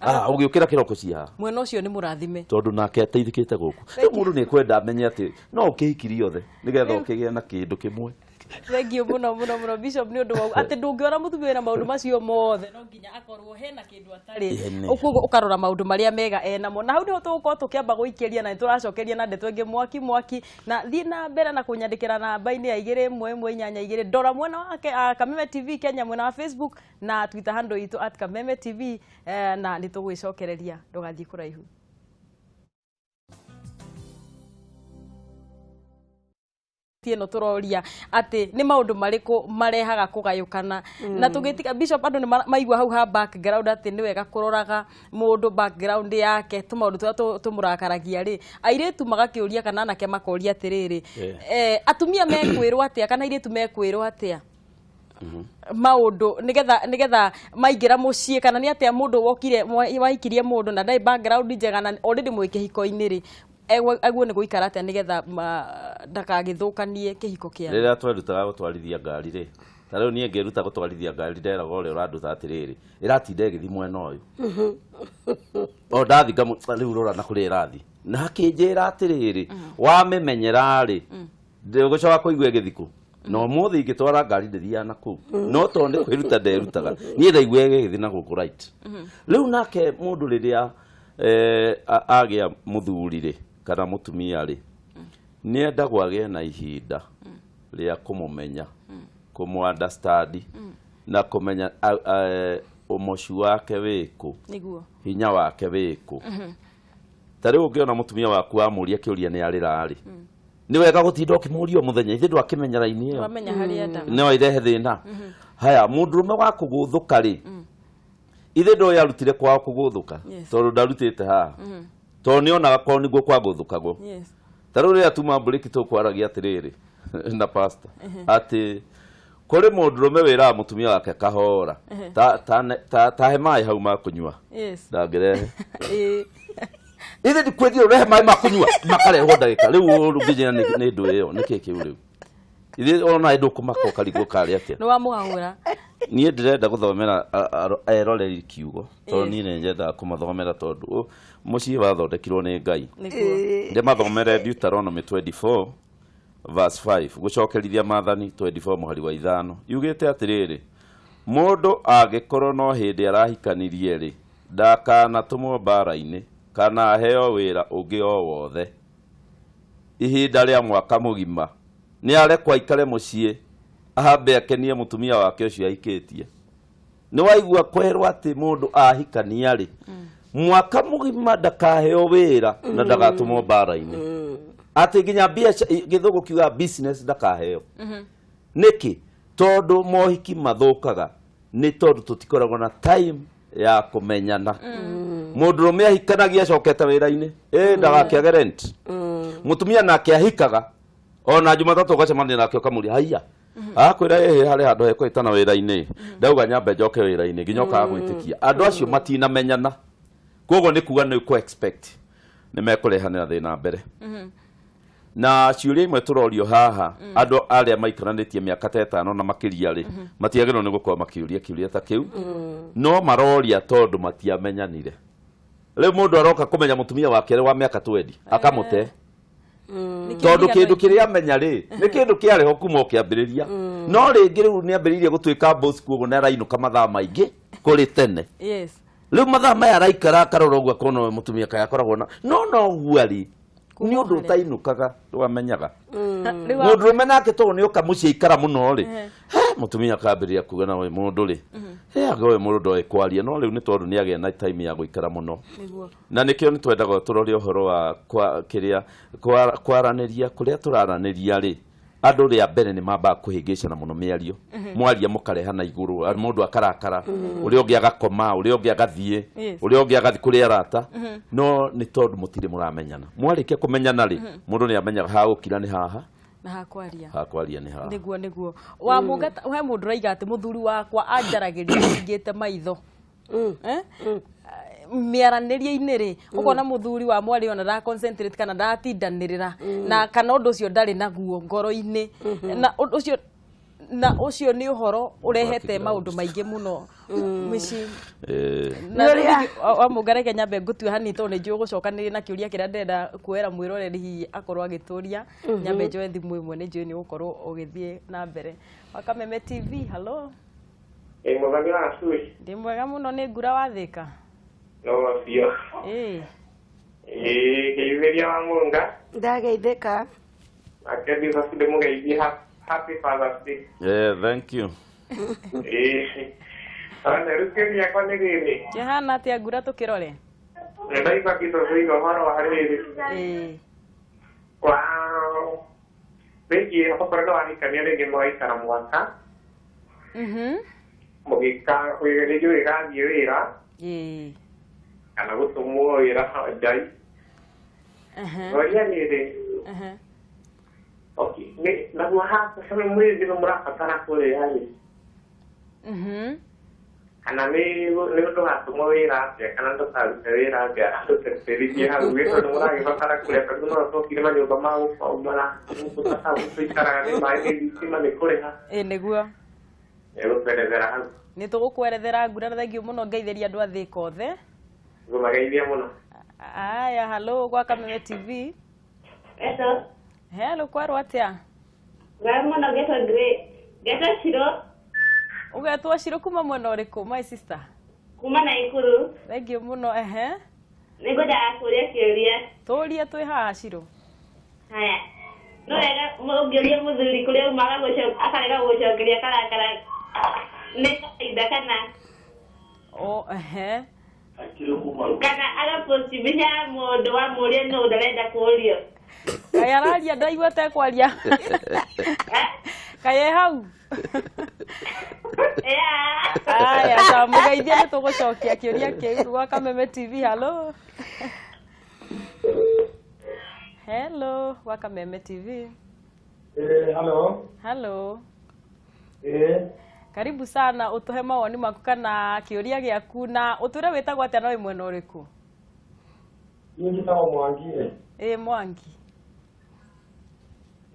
ũgĩũkĩra kĩroko ci haha. Mwena ũcio nĩ mũrathime, tondũ nake ateithĩkĩte gũkũ. Rĩu mũndũ nĩ ekwenda amenye atĩ no ũkĩhikirie othe nĩgetha ũkĩgĩe na kĩndũ kĩmwe. Thank you muno muno muno, Bishop, nĩ ũndũ wa atĩ ndũngĩona mũtumia wĩna maũndũ macio mothe, no nginya akorwo hena kĩndũ atarĩ. Koguo ũkarora maũndũ marĩa mega enamo, na hau nĩho tũgũkorwo tũkĩamba gũikĩria, na nĩtũracokeria na ndeto ĩngĩ mwaki mwaki. Na thiĩ na mbere na kũnyandĩkĩra namba-inĩ ya 21182. Ndora mwena wake Kameme TV Kenya, mwena wa Facebook na Twitter handle itũ @KamemeTV, na nĩ tũgwĩcokereria. Ndũgathiĩ kũraihu. Ĩno tũroria atĩ nĩ maũndũ marĩkũ marehaga kũgayũkana, na tũgĩtiga Bishop, andũ nĩ maigua hau ha background atĩ nĩ wega kũroraga mũndũ background yake, tũmaũndũ tũrĩa tũmũrakaragia rĩ, airĩtu magakĩũria kana anake makoria atĩrĩrĩ, atumia mekwĩrwo atĩa kana airĩtu mekwĩrwo atĩa maũndũ nĩgetha maingĩra mũciĩ, kana nĩ atĩa mũndũ wokire wahikirie mũndũ na ndarĩ background njega, na already mwĩ kĩhiko-inĩ rĩ, aguo nĩ gũikara atĩa nĩgetha ndakagĩthũkanie kĩhiko kĩa Rĩrĩa twerutaga gũtwarithia ngari rĩ, ta rĩu niĩ ngĩruta gũtwarithia ngari, nderagwo ũrĩa ũranduta atĩrĩrĩ, ĩratinda ĩgĩthiĩ mwena ũyũ o ndathi rĩu rora na kũrĩa ĩrathiĩ, na akĩnjĩra atĩrĩrĩ, wamĩmenyera rĩ, ndĩgũcoka kũigua ĩgĩthiĩ kũ. Na ũmũthĩ ingĩtwara ngari ndĩthiaga na kũu, no tondũ nĩ kwĩruta nderutaga, niĩ ndaigua ĩgĩgĩthiĩ na gũkũ right. Rĩu nake mũndũ rĩrĩa agĩa mũthuri rĩ kana mũtumia rĩ, nĩ endagwo agĩe na ihinda rĩa kũmũmenya, kũmũ understand na kũmenya ũmocu wake wĩkũ, hinya wake wĩkũ. Ta rĩu ũngĩona mũtumia waku wamũria kĩũria nĩ arĩra rĩ, nĩ wega gũtinda ũkĩmũria o mũthenya? Ithe ndwakĩmenya raini ĩyo. Wamenya harĩa endaga. No irehe thĩna. Haya, mũndũrũme wa kũgũthũka rĩ, ithe ndoĩ arutire kwao kũgũthũka, tondũ ndarutĩte haha, tondũ nĩonaga kwao nĩguo kwagũthũkagwo. Ta rĩu rĩrĩa tuma mbũrĩki tũkwaragia atĩrĩrĩ na pastor atĩ kũrĩ mũndũrũme wĩraga mũtumia wake kahora, ta he maĩ hau ma kũnyua, ndangĩrehe. Ithe ndikwendire ũrehe maĩ ma kũnyua, makarehwo ndagĩka rĩu. Ũngĩnjĩra nĩ ndũ ĩyo nĩ kĩ kĩu rĩu? Ithe ona ndũkũmaka ũkarigwo karĩ atĩa. Nĩ wamũhahũra. Niĩ ndĩrenda gũthomera eroreri kiugo, tondũ niĩ nĩ nyendaga kũmathomera, tondũ mũciĩ wathondekirwo nĩ Ngai. Ndĩmathomere Deuteronomy 24 verse 5, gũcokerithia maathani 24 mũhari wa 5, yugĩte atĩrĩrĩ, mũndũ angĩkorwo no hĩndĩ arahikanirie rĩ, ndakanatũmwo mbara-inĩ kana aheo wĩra ũngĩ o wothe ihinda rĩa mwaka mũgima. Nĩ arekwo aikare mũciĩ, ahambe akenie mũtumia wake ũcio ahikĩtie. Nĩ waigua kwerwo atĩ mũndũ ahikania rĩ, mwaka mũgima ndakaheo wĩra na ndagatũmwo mbara-inĩ, atĩ nginya biacara, gĩthũngũ kiugaga business, ndakaheo. Nĩkĩ? Tondũ mohiki mathũkaga nĩ tondũ tũtikoragwo na time ya kũmenyana. Mũndũrũme ahikanagia acokete wĩra-inĩ, ĩ ndagakĩage rent. Mũtumia nake ahikaga ona Jumatatũ, ũgacemania nake ũkamũria haiya, akwĩra ĩhĩ harĩ handũ hekũhĩtana wĩra-inĩ, ndauga nyambe njoke wĩra-inĩ, nginya ũkaga gwĩtĩkia. Andũ acio matinamenyana, koguo nĩ kuga nĩ kũ expect nĩ mekũrehanĩra thĩna mbere. Na ciũria imwe tũrorio haha, andũ arĩa maikaranĩtie mĩaka ta 5 na makĩria rĩ, matiagĩrĩirwo nĩ gũkorwo makĩũria kĩũria ta kĩu, no maroria tondũ matiamenyanire. Rĩu mũndũ aroka kũmenya mũtumia wake arĩ wa mĩaka 20 akamũte, tondũ kĩndũ kĩrĩa amenya rĩ, nĩ kĩndũ kĩarĩ ho kuma o kĩambĩrĩria, no rĩngĩ rĩu nĩ ambĩrĩirie gũtuĩka boss, kuoguo nĩ arainũka mathaa maingĩ kũrĩ tene. Rĩu mathaa maya araikara akarora ũguo akona ũyũ mũtumia kaĩ akoragwo na no noguo arĩ nĩ ũndũ ũtainũkaga ndwamenyaga. Rĩu Mũndũrũme nake tondũ nĩ oka mũciĩ aikara mũno rĩ, he, mũtumia akambĩrĩria kuga na ũyũ mũndũ rĩ, he, anga ũyũ mũndũ ndoĩ kwaria, no rĩu nĩ tondũ nĩ agĩa na time ya gũikara mũno. Na nĩkĩo nĩ twendaga tũrore ũhoro wa kwa kĩrĩa kwaranĩria kũrĩa tũraranĩria rĩ, andũ rĩa mbere nĩ mambaga kũhĩngĩcana mũno mĩario. Mwaria mũkarehana igũrũ, mũndũ akarakara, ũrĩa ũngĩ agakoma, ũrĩa ũngĩ agathiĩ, ũrĩa ũngĩ agathiĩ kũrĩ arata, no nĩ tondũ mũtirĩ mũramenyana. Mwarĩkia kũmenyana rĩ, mũndũ nĩ amenyaga ha gũkira nĩ haha, na hakwaria. Ha kwaria nĩ haha. Nĩguo wa mũngata he mũndũ ũraiga atĩ mũthuri wakwa anjaragĩria hingĩte maitho. Eh? Mĩaranĩrie-inĩ rĩ, ũkona mũthuri wa mwarĩ ona ndara concentrate kana ndaratindanĩrĩra na kana ũndũ ũcio ndarĩ naguo ngoro-inĩ, na ũndũ ũcio Na ũcio nĩ ũhoro ũrehete maũndũ maingĩ mũno mĩciĩ. Na Nĩ ũrĩa- rĩu Wamũnga, reke nyambe ngũtue hanini tondũ nĩ njũĩ gũcokanĩrĩria na kĩũria kĩrĩa ndĩrenda kuoera mwĩroreri hihi akorwo agĩtũria. Nyambe njoe thimũ ĩmwe, nĩ njũĩ nĩ ũgũkorwo ũgĩthiĩ na mbere. Wa Kameme TV, hello. Ĩ mũthoni wa cui. Ndĩ mwega mũno, nĩ ngura wathĩka. No biũ. Ĩĩ. Ĩ geithĩria wa Mũnga. Ndageithĩka. Nake Bishop ndĩmũgeithie happy Father's Day. Yeah, thank you. Ĩ. Ona rĩu kĩũria gĩakwa nĩ rĩrĩ. Kĩhana atĩa ngura tũkĩrore? Nĩndaigua Bishop oiga ũhoro wa rĩrĩ. Wa rĩngĩ okorwo nĩ wahikania rĩngĩ mũgaikara mwaka mũgĩka rĩngĩ ũgĩgathiĩ wĩra kana gũtũmwo wĩra njai. Ngoria rĩrĩ. Okay, nĩ naguo haha mwĩrĩ nĩ mũrabatara kũrĩa rĩ kana nĩ nĩ ndũgatũmwo wĩra atĩa kana ndũkarute wĩra atĩa andũ tĩrithie hau gĩ tondũ mũragĩbatara kũrĩa tondũ no tũkire manyũmba ma gũkombora gũkũ ta hau tũikaraga nĩ maĩ nĩ thitima nĩ kũrĩha. Ĩĩ nĩguo. Nĩgũkwerethera hau. Nĩ tũgũkwerethera ngura, na thank you mũno, ngeithĩria andũ a Thĩka othe. Ngũmageithia mũno. Aya, hello gwa Kameme TV. Hello. Hello, kwerwo atĩa? Mwega mũno, ngetwo Grace. Ngetwo Shiro. Ũgetwo Shiro kuma mwena ũrĩkũ, my sister? Kuma Naikuru. Thank you mũno, ehe. Nĩngwendaga kũũria kĩũria. Tũrie, twĩ haha, Shiro. Haya. No wega ũngĩũria mũthuri kũrĩa uma akarega gũgũcokeria karakara nĩ kawaida kana O ehe. Kana agapost mbica ya mũndũ wamũria nũ ndarenda kũũrio. Kaĩ araria, ndaigua tekwaria. Kaĩ e hau? Yeah. Aya, sawa, mũgeithie, nĩ tũgũcokia kĩũria kĩu. Gwa Kameme TV, hello. Hello, gwa Kameme TV. Hello. Hello. Karibu sana, ũtũhe mawoni maku kana kĩũria gĩaku na ũtwĩre wĩtagwo atĩa na wĩ mwena ũrĩkũ. Niĩ njĩtagwo Mwangi. Ĩ Mwangi.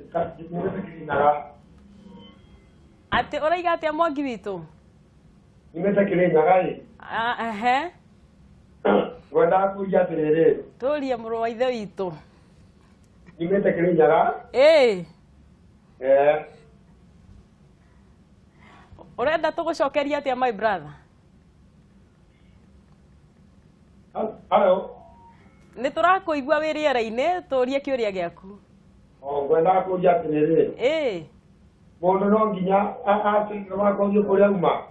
Nyumĩte Kirinyaga. Atĩ ũraiga atĩa, Mwangi witũ? Nyumĩte Kirinyaga ĩ. Ah, ehe. Ngwendaga kũria atĩrĩrĩ, Tũrie, mũrũ wa ithe witũ. Nyumĩte Kirinyaga. Ũrenda tũgũcokeria atĩa, my brother? Hello. Nĩ tũrakũigua, wĩ rĩera-inĩ, tũrie kĩũria gĩaku. O ngwendaga kũria atĩrĩrĩ, mũndũ no nginya acokerio kũrĩa uma?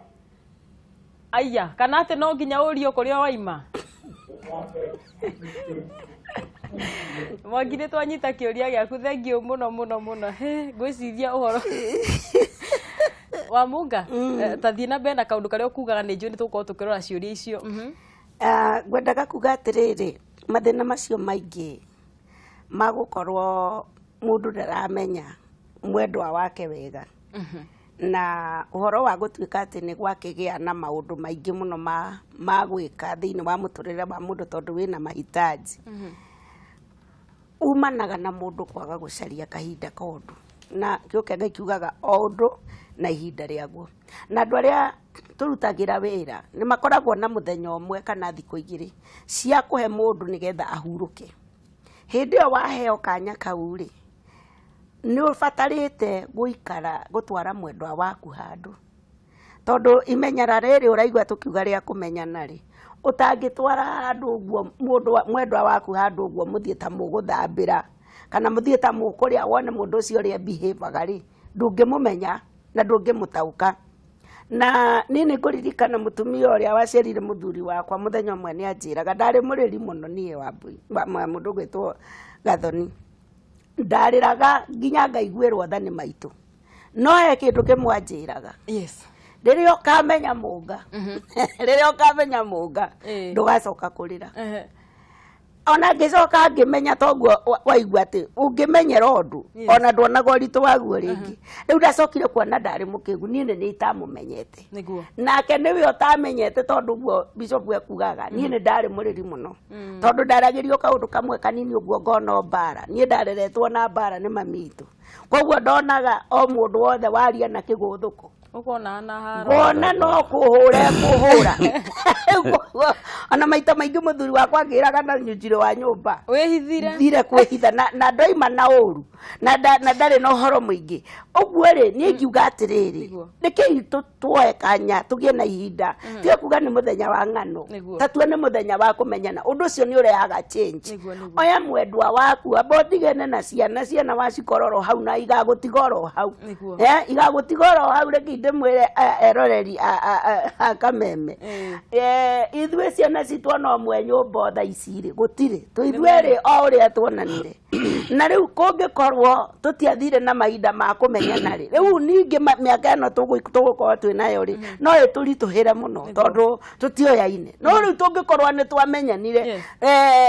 Aya, kana atĩ no nginya ũrio kũrĩa waima? Mwangi, nĩ twanyita kĩũria gĩaku, thank you mũno mũno mũno. He, ngwĩciria ũhoro wa Munga, ta thiĩ na mbere na kaũndũ karĩa ũkugaga, nĩ njũĩ nĩ tũgũkorwo tũkĩrora ciũria icio. Ah, ngwendaga kuga atĩrĩrĩ, mathĩna macio maingĩ magũkorwo mũndũ ndaramenya mwendwa wake wega na ũhoro wa gũtuĩka atĩ nĩ gwakĩgĩa na maũndũ maingĩ mũno ma gwĩka thĩinĩ wa mũtũrĩre wa mũndũ tondũ wĩna mahitaji umanaga na mũndũ kwaga gũcaria kahinda ka ũndũ na kĩo kĩa Ngai kiugaga o ũndũ na ihinda rĩaguo, na andũ arĩa tũrutagĩra wĩra nĩ makoragwo na mũthenya ũmwe kana thikũ 2 cia kũhe mũndũ nĩgetha ahurũke. Hĩndĩ ĩyo waheo kanya kau rĩ, nĩ ũbatarĩte gũikara gũtwara mwendwa waku handũ, tondũ imenyera rĩrĩ ũraigua tũkiuga rĩa kũmenyana rĩ, ũtangĩtwara handũ ũguo mũndũ mwendwa waku handũ ũguo mũthiĩ ta mũgũthambĩra kana mũthiĩ ta mũkũrĩa wone mũndũ ũcio ũrĩa behave rĩ, ndũngĩmũmenya na ndũngĩmũtaũka. Na niĩ nĩ ngũririkana mũtumia ũrĩa waciarire mũthuri wakwa, mũthenya ũmwe nĩ anjĩraga, ndarĩ mũrĩri mũno niĩ Wambui, mũndũ ũgwĩtwo Gathoni, ndarĩraga nginya ngaiguĩrwo tha nĩ maitũ, no he kĩndũ kĩmwe anjĩraga: "Rĩrĩa ũkamenya Mũnga, rĩrĩa ũkamenya Mũnga, ndũgacoka kũrĩra." Ona ngĩcoka ngĩmenya toguo waigua atĩ ũngĩmenyera ũndũ, ona nduonaga ũritũ waguo rĩngĩ. Rĩu ndacokire kuona ndarĩ mũkĩgu, niĩ nĩ niĩ itamũmenyete. Nake nĩwe ũtamenyete, tondũ guo bishop ekugaga niĩ nĩ ndarĩ mũrĩri mũno, tondũ ndaragĩrio kaũndũ kamwe kanini ũguo ngona mbara. Niĩ ndareretwo na mbara nĩ mami witũ, koguo ndonaga o mũndũ wothe waria na kĩgũthũko Ũkona na haro. Ngona no kũhũra ekũhũra. Ona maita maingĩ mũthuri wakwa angĩraga na nyunjirĩ wa nyũmba wĩhithire, thire kwĩhitha na ndoima na ũru na ndarĩ na ũhoro mũingĩ ũguo rĩ. Niĩ ngiuga atĩrĩrĩ, nĩkĩi tuoe kanya tũgĩe na ihinda, tiga kuga nĩ mũthenya wa ng'ano, ta tue nĩ mũthenya wa kũmenyana. Ũndũ ũcio nĩ ũrehaga change. Oya mwendwa waku, amba ũtigane na ciana. Ciana wacikororo hau na igagũtiga oro hau. Igagũtiga oro hau. Reke ndĩmwĩre, eroreri a Kameme, ithuĩ ciana citũ ona ũmwe nyũmba thaa ici rĩ gũtirĩ, tũithuerĩ o ũrĩa tuonanire. Na rĩu kũngĩkorwo tũtiathire na mahinda ma kũmenyana rĩ, rĩu ningĩ mĩaka ĩno tũgũkorwo twĩ nayo rĩ, no ĩtũritũhĩre mũno tondũ tũtioyaine. No rĩu tũngĩkorwo nĩ twamenyanire,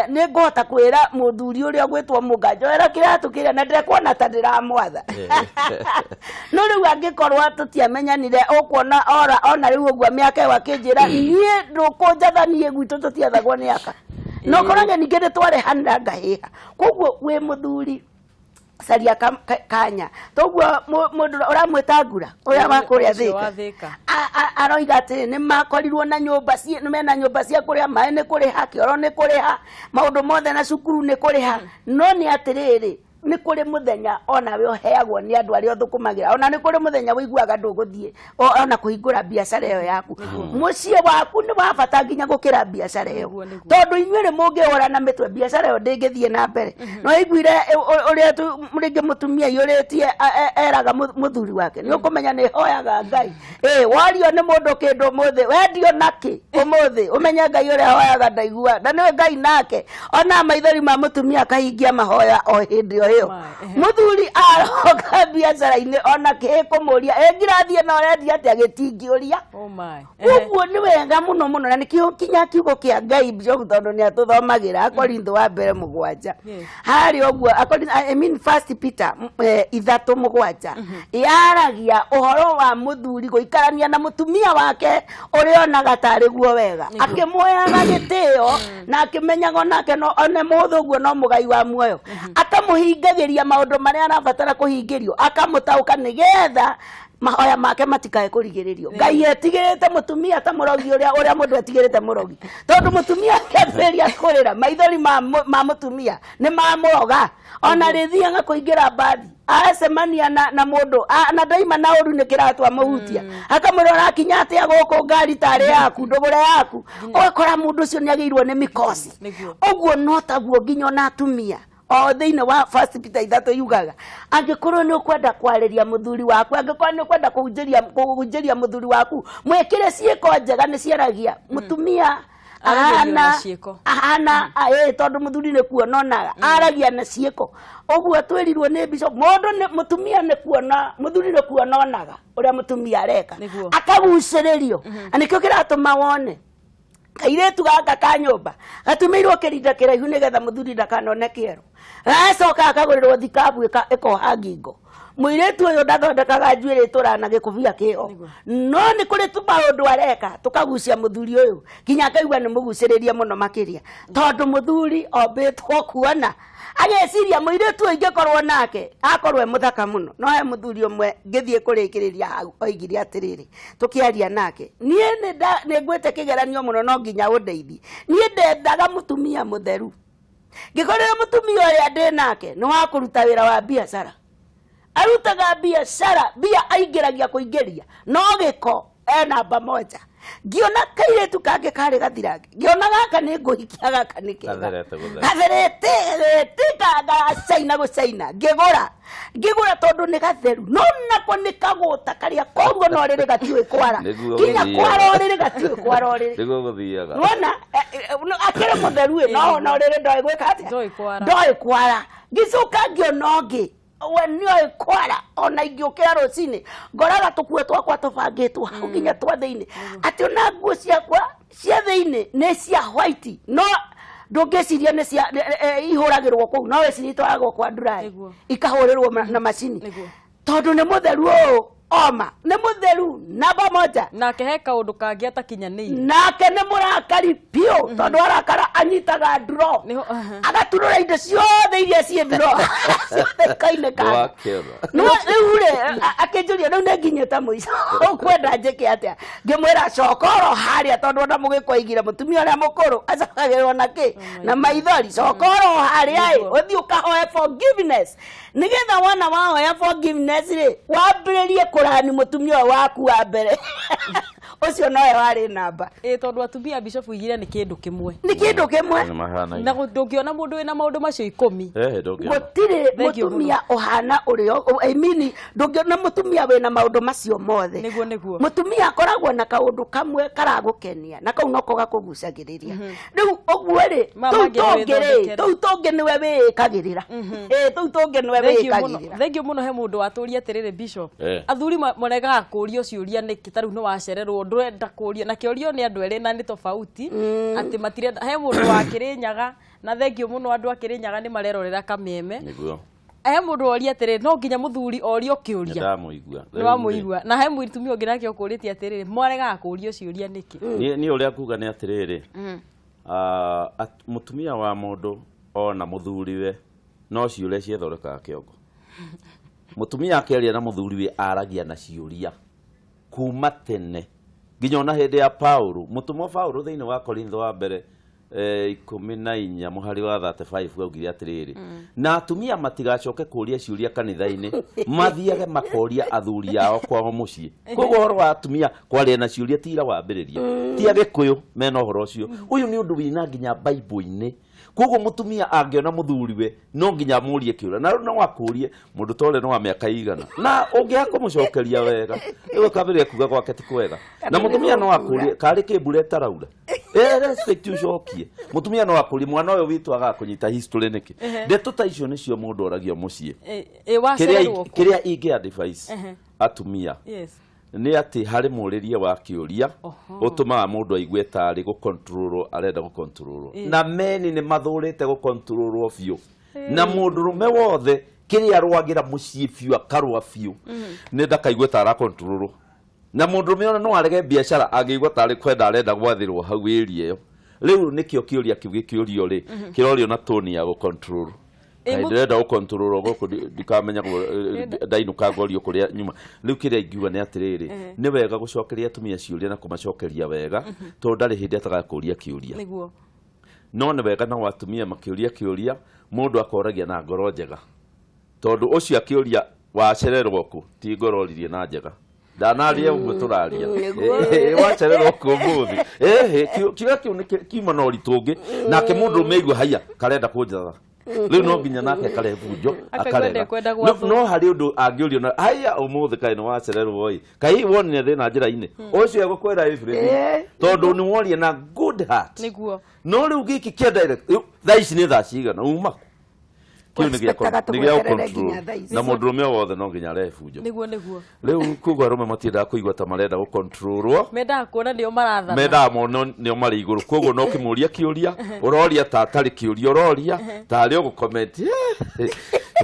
nĩ ngũhota kwĩra mũthuri ũrĩa ũgwĩtwo mũnga, njoera kĩratũ kĩrĩa, na ndekuona ta ndĩramwatha. No rĩu angĩkorwo tũtiamenyanire, ũkuona ora ona rĩu ũguo mĩaka ĩyo akĩnjĩra niĩ ndũkũnjatha, niĩ gwitũ tũtiathagwo nĩ aka, no korage ningĩ nĩ twarehanĩra ngahĩha. Koguo wĩ mũthuri, caria kanya toguo mũndũ ũramwĩta ngura ũrĩa wa kũrĩa Ũcio wa Thĩka Thĩka. Aroiga atĩrĩ nĩ makorirwo na nyũmba mena nyũmba cia kũrĩha, maĩ nĩ kũrĩha, kĩoro nĩ kũrĩha, maũndũ mothe na cukuru nĩ kũrĩha. No nĩ atĩrĩrĩ, nĩ kũrĩ mũthenya onawe ũheagwo nĩ andũ arĩa ũthũkũmagĩra, ona nĩ kũrĩ mũthenya ũiguaga ndũgũthiĩ ona kũhingũra biacara ĩyo yaku. Mũciĩ waku nĩ wa bata nginya gũkĩra biacara ĩyo, tondũ inyuĩ rĩ mũngĩhũrana mĩtwe, biacara ĩyo ndĩngĩthiĩ na mbere. No iguire ũrĩa rĩngĩ mũtumia aiyũrĩtie eraga mũthuri wake, nĩ ũkũmenya nĩ hoyaga Ngai. Ĩ wario nĩ mũndũ kĩndũ ũmũthĩ, wendio nakĩ ũmũthĩ, ũmenye Ngai ũrĩa hoyaga ndaigua. Na nĩwe Ngai nake ona maithori ma mũtumia akahingia mahoya o hĩndĩ o ĩyo. Mũthuri aroka biacara-inĩ ona kĩ kũmũria ĩ ngirathiĩ na ũrendia atĩa, gĩtingĩũria. Oh my. Ũguo nĩ wega mũno mũno, na nĩkĩo kinya kiugo kĩa Ngai, Bishop, tondũ nĩ atũthomagĩra Akorintho wa mbere 7, harĩa ũguo I mean First Peter 3:7, yaragia ũhoro wa mũthuri gũikarania na mũtumia wake ũrĩa onaga tarĩ guo wega, akĩmuoyaga gĩtĩo na akĩmenyaga onake no one mũthũ ũguo no mũgai wa muoyo, akamũhingagĩria maũndũ marĩa arabatara kũhingĩrio, akamũtaũka nĩgetha mahoya make matikae kũrigĩrĩrio. Ngai etigĩrĩte mũtumia ta mũrogi, ũrĩa mũndũ etigĩrĩte mũrogi, tondũ mũtumia akĩambĩrĩria kũrĩra, maithori ma mũtumia nĩ mamũroga. Ona rĩthiaga kũingĩra mbathi, acemania na mũndũ na ndaima na ũru nĩ kĩratũ amũhutia, akamwĩra ũrakinya atĩa gũkũ ngari tarĩ yaku, ndũgũre yaku. Ũgakora mũndũ ũcio nĩ agĩirwo nĩ mĩkosi. Ũguo no taguo nginya ona atumia o thĩinĩ wa First Peter 3 yugaga, angĩkorwo nĩ ũkwenda kwarĩria mũthuri waku, angĩkorwo nĩ ũkwenda kũhunjĩria mũthuri waku, mwĩkĩre ciĩko njega, nĩ ciaragia mũtumia. Aragĩrio na Ahana ciĩko. Ahana ĩ tondũ mũthuri nĩ kuona onaga, aragia na ciĩko. Ũguo twĩrirwo nĩ bishop, mũndũ nĩ mũtumia nĩ kuona, mũthuri nĩ kuona onaga ũrĩa mũtumia areka, akagucĩrĩrio. Na nĩkĩo kĩratũma wone kairĩtu gaka ka nyũmba gatumĩirwo kĩrinda kĩraihu nĩgetha mũthuri ndakanone kĩero, gacoka akagũrĩrwo thikabu ĩkoha ngingo. Mũirĩtu ũyũ ndathondekaga njuĩrĩ ĩtũraga na gĩkũbia kĩho, no nĩ kũrĩ tu maũndũ areka tũkagucia mũthuri ũyũ nginya akaigua nĩ mũgucĩrĩrie mũno makĩria, tondũ mũthuri ombĩtwo kuona, ageciria mũirĩtu ũyũ ingĩkorwo nake akorwo e mũthaka mũno. No he mũthuri ũmwe ngĩthiĩ kũrĩkĩrĩria hau oigire atĩrĩrĩ, tũkĩaria nake, niĩ nĩ ngwĩte kĩgeranio mũno, no nginya ũndeithie. Niĩ ndendaga mũtumia mũtheru, ngĩkorera mũtumia ũrĩa ndĩ nake nĩ wa kũruta wĩra wa biacara, arutaga biacara, mbia aingĩragia kũingĩria, no gĩko e namba moja. Ngĩona kairĩtu kangĩ karĩ gathirange, ngĩona gaka nĩ ngũhikia, gaka nĩ kega. Gatherete gũthera. Gatherete gacaina gũcaina. Ngĩgũra tondũ nĩ gatheru, no nako nĩ kagũta karĩa koguo no rĩrĩ gatiũĩ kwara. Nĩguo Kinya gũthiaga. kwara ũrĩrĩ, gatiũĩ kwara ũrĩrĩ. Nĩguo gũthiaga. Nĩwona akĩrĩ mũtheru ĩ, no ona ũrĩrĩ ndoĩ gwĩka atĩa. Ndoĩ kwara. Ndoĩ kwara. Ngĩcoka ngĩona ũngĩ we nĩoĩ kwara, ona ingĩũkĩra rũcinĩ ngoraga tũkuo twakwa tũbangĩtwo hau nginya twa thĩinĩ, atĩ ona nguo ciakwa cia thĩinĩ nĩ cia white, no Ndũngĩciria nĩ cia ihũragĩrwo kũu, no weciria itwaragwo kwa ndurai ikahũrĩrwo na macini. Tondũ nĩ mũtheru ũũ, oma nĩ mũtheru namba moja. Nake he kaũndũ kangĩ atakinyanĩire. Nake nĩ mũrakari biũ, tondũ arakara anyitaga nduro, agaturũra indo ciothe iria ciĩ nduro ciothe ikainĩkanga. No rĩu rĩ, akĩnjũria rĩu nĩ nginyĩte mũico, ũkwenda njĩke atĩa? Ngĩmwĩra coka oro harĩa, tondũ ona mũgĩkũ aigire mũtumia ũrĩa mũkũrũ acokagĩrwo na kĩ na maithori. Coka oro harĩa ĩ, ũthiĩ ũkahoe forgiveness, nĩgetha wona wahoya forgiveness rĩ, wambĩrĩrie kũrani mũtumia ũyũ waku wa mbere ũcio nowe warĩ namba. Ĩ, tondũ atumia, Bishop, igire nĩ kĩndũ kĩmwe. Nĩ kĩndũ kĩmwe. Na ndũngĩona mũndũ wĩna maũndũ macio 10. Gũtirĩ mũtumia ũhana ũrĩa, I mean, ndũngĩona mũtumia wĩna maũndũ macio mothe. Nĩguo, nĩguo. Mũtumia akoragwo na kaũndũ kamwe karagũkenia, na kau noko gakũgucagĩrĩria. Rĩu ũguo rĩ, tũu tũngĩ rĩ, tũu tũngĩ nĩwe wĩĩkagĩrĩra. Ĩ, tũu tũngĩ nĩwe wĩĩkagĩrĩra. Thengiũ mũno. He mũndũ watũria atĩrĩrĩ, Bishop, athuri maregaga kũrio ciũria nĩkĩ? Ta rĩu nĩ wacererwo, ndũrenda kũrio, na kĩorio nĩ andũ erĩ na nĩ tofauti, atĩ matirenda. He mũndũ wa Kĩrĩnyaga, na thengiũ mũno andũ a Kĩrĩnyaga nĩ marerorera kameme. He mũndũ woria atĩrĩrĩ, no nginya mũthuri orio kĩũria? Ndamũigua. Nĩ wamũigua. Na he mũtumia ũngĩ nake ũkũrĩtie atĩrĩrĩ, mwaregaga kũrio ciũria nĩkĩ? Niĩ ũrĩa nguga nĩ atĩrĩrĩ, mũtumia wa mũndũ ona mũthuriwe no ciũria ciethondekaga kĩongo. Mũtumia akĩaria na mũthuriwe aragia na ciũria kuma tene nginya ona hĩndĩ ya Paulo, mũtũmwo Paulo thĩinĩ wa Korintho wa mbere 14 mũhari wa 35 augire atĩrĩrĩ, na atumia matigacoke kũria ciũria kanitha-inĩ, mathiage makoria athuri ao kwao mũciĩ. Koguo ũhoro wa atumia kwaria na ciũria ti ira wambĩrĩria, ti Agĩkũyũ mena ũhoro ũcio, ũyũ nĩ ũndũ wĩna nginya Bible-inĩ. Koguo mũtumia angĩona mũthuriwe no nginya amũrie kĩũria, na rĩu no akũrie mũndũ ta ũrĩa nĩ wa mĩaka igana, na ũngĩaga kũmũcokeria wega rĩu akambĩrĩria kuga gwake ti kwega. Na mũtumia no akũrie karĩ kĩ mbura ĩtaraura, respect ũcokie. Mũtumia no akũrie mwana ũyũ witũ agaga kũnyita history nĩkĩ. Ndeto ta icio nĩcio mũndũ oragio mũciĩ. Wacererwo kũ? Kĩrĩa ingĩ advice atumia nĩ atĩ harĩ mũrĩrie wa kĩũria ũtũmaga mũndũ aigue tarĩ gũcontrolwo arenda gũcontrolwo, na meni nĩ mathũrĩte gũcontrolwo biũ. Na mũndũrũme wothe kĩrĩa arũagĩra mũciĩ biũ, akarũa biũ, nĩ ndakaigue ta aracontrolwo. Na mũndũrũme ona no arege biacara angĩigua tarĩ kwenda arenda gwathĩrwo hau area ĩyo. Rĩu nĩkĩo kĩũria kĩu gĩkĩũrio rĩ, kĩrorio na tone ya gũcontrol. Kaĩ ndĩrenda gũcontrolwo gũkũ, ndikamenya ndainũka ngorio kũrĩa nyuma. Rĩu kĩrĩa ingiuga nĩ atĩrĩrĩ, nĩ wega gũcokeria atumia ciũria na kũmacokeria wega, tondũ ndarĩ hĩndĩ atagakũria kĩũria. No nĩ wega nao atumia makĩũria kĩũria, mũndũ akoragia na ngoro njega, tondũ ũcio akĩũria wacererwo kũ, ti ngoro oririe na njega. Ndanaria ũguo tũraria, wacererwo kũ ũmũthĩ? Ĩhĩ, kĩũria kĩu nĩ kiuma na ũritũ ũngĩ, nake mũndũ ũmĩigua haiya karenda kũnjatha. Rĩu no nginya nake karebunjo Akaigua akarega. ndekwenda gwathwo. No harĩ ũndũ angĩũrio na haiya ũmũthĩ kaĩ nĩ wacererwo ĩ, kaĩ wonire thĩna njĩra-inĩ ũcio, egũkwĩra everything, tondũ nĩ woria na good heart. No rĩu gĩkĩ kĩa direct, rĩu thaa ici nĩ thaa cigana uma kũ? Kĩu nĩ gĩa Expectaga nĩ gĩa tũgweterere control. nginya thaa ici. Na mũndũrũme o wothe no nginya arehe bunjo. Nĩguo, nĩguo. Rĩu koguo arũme matiendaga kũigua ta marenda gũcontrolwo. Mendaga kuona nĩo marathana. Mendaga mono nĩo marĩ igũrũ. Koguo no ũkĩmũria kĩũria ũroria ta atarĩ kĩũria, ũroria tarĩ ũgũcomment,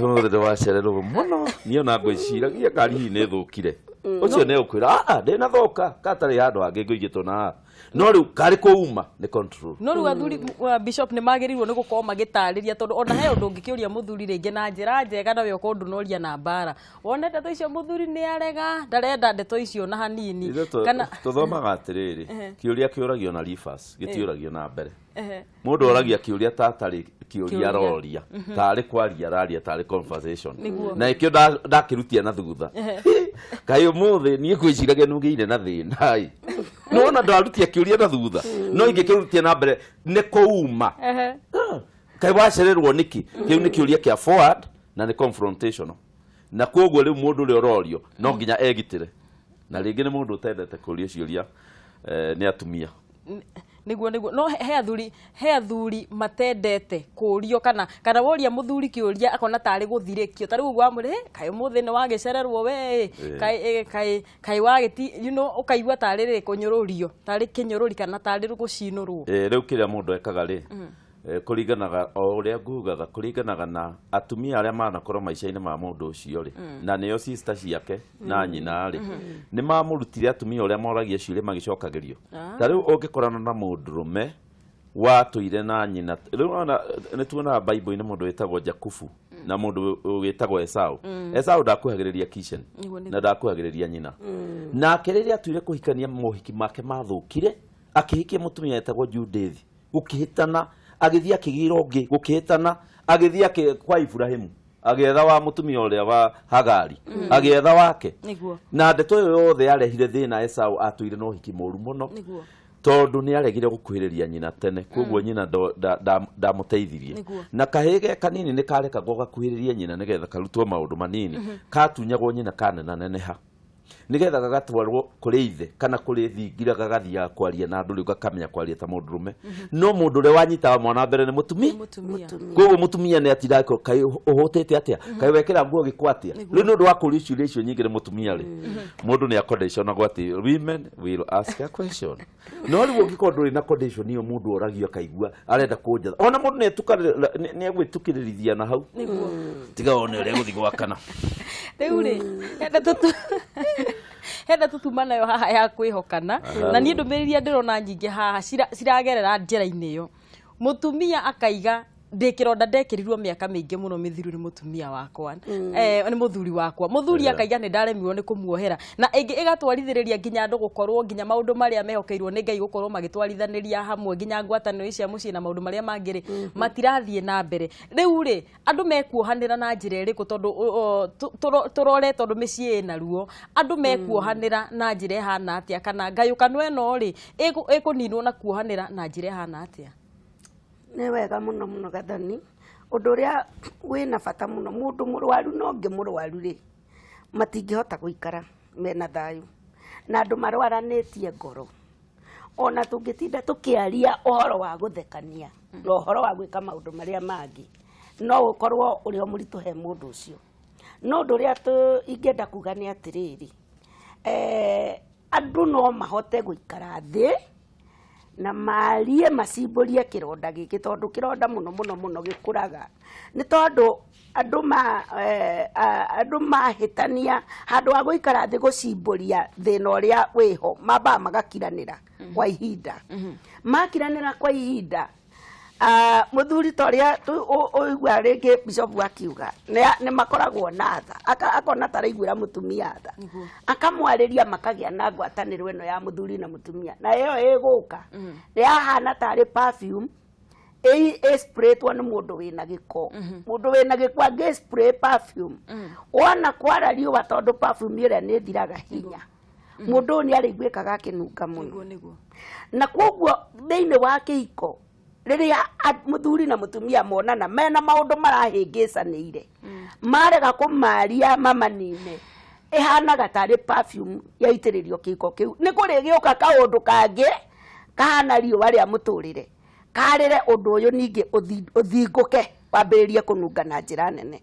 ũmũthĩ nĩ wacererwo mũno, niĩ ona ngwĩciragia ngari hihi nĩ ĩthũkire. Ũcio nĩ egũkwĩra aa ndĩnathũka katarĩ handũ hangĩ ngũigĩtwo na haha, no rĩu karĩ kũuma nĩ control. No rĩu athuri, Bishop, nĩ magĩrĩirwo nĩ gũkorwo magĩtarĩria, tondũ ona he ũndũ ũngĩkĩũria mũthuri rĩngĩ na njĩra njega, na we ũkorwo ndũnoria na mbara. Wone ndeto icio mũthuri nĩ arega, ndarenda ndeto icio na hanini. Ithuĩ Kana tũthomaga atĩrĩrĩ, kĩũria kĩũragio na reverse, gĩtiũragio na mbere. Mũndũ oragia kĩũria ta atarĩ kĩũria Kĩũria. aroria, tarĩ kwaria araria, tarĩ conversation. Nĩguo. Na ĩkĩo ndakĩrutia na thutha, kaĩ ũmũthĩ niĩ ngwĩciragia nĩũgĩire na thĩna ĩ, nĩwona ndarutia kĩũria na thutha, no ingĩkĩrutia na mbere nĩ kũuma. Kaĩ wacererwo nĩkĩ? Kĩu nĩ kĩũria kĩa forward na nĩ confrontational, na koguo rĩu mũndũ ũrĩa ũrorio no nginya egitĩre, na rĩngĩ nĩ mũndũ ũtendete kũrio ciũria nĩ atumia. Nĩguo, nĩguo. No he athuri matendete kũrio, kana woria mũthuri kĩũria akona tarĩ gũthirĩkio. Ta rĩu ũguo wamwĩra, "Eh, kaĩ ũmũthĩ nĩ wagĩcererwo we, kaĩ wagĩti," ũkaigua tarĩ rĩ kũnyũrũrio, tarĩ kĩnyũrũri kana tarĩ gũcinũrwo. Rĩu kĩrĩa mũndũ ekaga rĩ, Kũringanaga o ũrĩa ngugaga, kũringanaga na atumia arĩa manakorwo maica-inĩ ma mũndũ ũcio rĩ, na nĩo sister ciake na nyina rĩ, nĩ mamũrutire atumia ũrĩa moragia ciũria magĩcokagĩrio. Ta rĩu ũngĩkorana na mũndũrũme watũire na nyina, rĩu ona nĩ tuonaga Bible-inĩ mũndũ wĩtagwo Jakubu na mũndũ wĩtagwo Esau. Esau ndakuhagĩrĩria kitchen na ndakuhagĩrĩria nyina. Nake rĩrĩa atuire kũhikania, mohiki make mathũkire, akĩhikia mũtumia wetagwo Judith, gũkĩhĩtana, agĩthiĩ akĩgĩra ũngĩ, gũkĩhĩtana, agĩthiĩ kwa Ibrahimu, agĩetha wa mũtumia ũrĩa wa Hagari, agĩetha wake. Na ndeto ĩyo yothe yarehire thĩna. Esau atũire na ũhiki mũru mũno tondũ nĩ aregire gũkuhĩrĩria nyina tene, koguo nyina ndamũteithirie. Na kahĩĩ ge kanini nĩ karekagwo gakuhĩrĩrie nyina nĩgetha karutwo maũndũ manini, katunyagwo nyina kanenaneneha nigetha gagatwarwo kũrĩ ithe kana kũrĩ thingira, gagathiaga kwaria na andũ, rĩu gakamenya kwaria ta mũndũrũme. No mũndũ ũrĩa wanyitaga mwana mbere nĩ mũtumia. Mũtumia. Koguo mũtumia nĩ atindaga kaĩ ũhũtĩte atĩa, kaĩ wekĩra nguo gĩko atĩa. Rĩu nĩ ũndũ wa kũũrio ciũria icio nyingĩ nĩ mũtumia rĩ, mũndũ nĩ aconditionagwo atĩ women will ask a question. No rĩu ũngĩkorwo ndũrĩ na condition ĩyo, mũndũ oragio akaigua arenda kũnjatha, ona mũndũ nĩ egwĩtukĩrĩrithia na hau, tiga one ũrĩa gũthiĩ gwakana. Rĩu rĩ, henda tũtuma nayo haha ya kwĩhokana, na niĩ ndũmĩrĩri iria ndĩrona nyingĩ haha ciragerera njĩra-inĩ ĩyo. Mũtumia akaiga, ndĩ kĩronda ndekĩrirwo mĩaka mĩingĩ mũno mĩthiru nĩ mũtumia wakwa, nĩ mũthuri wakwa. Mũthuri akaiga, nĩ ndaremirwo nĩ kũmuohera. Na ĩngĩ ĩgatwarithĩrĩria nginya andũ gũkorwo nginya maũndũ marĩa mehokeirwo nĩ Ngai gũkorwo magĩtwarithanĩria hamwe, nginya ngwatanĩro cia mũciĩ na maũndũ marĩa mangĩ rĩ, matirathiĩ na mbere. Rĩu rĩ, andũ mekuohanĩra na njĩra ĩrĩkũ? Tondũ tũrore, tondũ mĩciĩ ĩna ruo, andũ mekuohanĩra na njĩra ĩhana atĩa? Kana ngayũkano ĩno rĩ, ĩkũninwo na kuohanĩra na njĩra ĩhana atĩa? Nĩ wega mũno mũno, Gathoni. Ũndũ ũrĩa wĩna bata mũno, mũndũ mũrwaru na ũngĩ mũrwaru rĩ, matingĩhota gũikara mena thayũ. Na andũ marwaranĩtie ngoro, ona tũngĩtinda tũkĩaria ũhoro wa gũthekania na ũhoro wa gwĩka maũndũ marĩa mangĩ, no ũkorwo ũrĩ o mũritũ he mũndũ ũcio. No ũndũ ũrĩa ingĩenda kuga nĩ atĩrĩrĩ, andũ no mahote gũikara thĩ na marie, macimbũrie kĩronda gĩkĩ, tondũ kĩronda mũno mũno mũno gĩkũraga nĩ tondũ andũ mahĩtania. Handũ ha gũikara thĩ gũcimbũria thĩna ũrĩa wĩho, mambaga magakiranĩra kwa ihinda. Makiranĩra kwa ihinda, mũthuri ta ũrĩa ũigua rĩngĩ bishop akiuga, nĩ makoragwo na tha. Akona ta araiguĩra mũtumia tha, akamwarĩria, makagĩa na ngwatanĩro ĩno ya mũthuri na mũtumia. Na ĩyo ĩgũka yahana tarĩ perfume ĩspraytwo nĩ mũndũ wĩna gĩko. Mũndũ wĩna gĩko angĩ spray perfume, wona kwara riũa, tondũ perfume ĩrĩa nĩ ĩthiraga hinya, mũndũ ũyũ nĩ arĩiguĩkaga akĩnunga mũno. nĩguo nĩguo Na koguo thĩinĩ wa kĩhiko, rĩrĩa mũthuri na mũtumia monana mena maũndũ marahĩngĩcanĩire, marega kũmaria mamanine, ĩhanaga tarĩ perfume yaitĩrĩrio kĩhiko kĩu. Nĩ kũrĩgĩũka kaũndũ kangĩ kahana riũa rĩa mũtũrĩre, karĩre ũndũ ũyũ, ningĩ ũthingũke, wambĩrĩrie kũnunga na njĩra nene.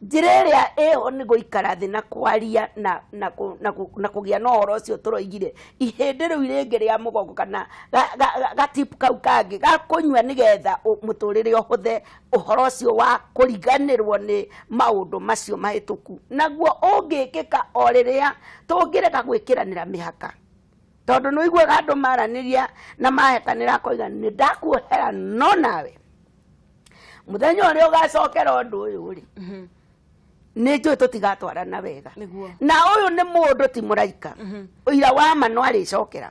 Njĩra ĩrĩa ĩho nĩ gũikara thĩ na kwaria na kũgĩa na ũhoro ũcio tũroigire, ihĩndĩ rĩu rĩngĩ rĩa mũgongo kana gatip kau kangĩ ga kũnyua, nĩgetha mũtũrĩre ũhũthe, ũhoro ũcio wa kũriganĩrwo nĩ maũndũ macio mahĩtũku. Naguo ũngĩkĩka o rĩrĩa tũngĩrega gwĩkĩranĩra mĩhaka, tondũ nĩ ũiguaga andũ maranĩria na mahetanĩra, akoiga, "Nĩ ndakuohera, no nawe mũthenya ũrĩa ũgacokera ũndũ ũyũ rĩ, nĩ njũĩ tũtigatwarana wega." Na ũyũ nĩ mũndũ, ti mũraika. Ũira wa ma no arĩcokera.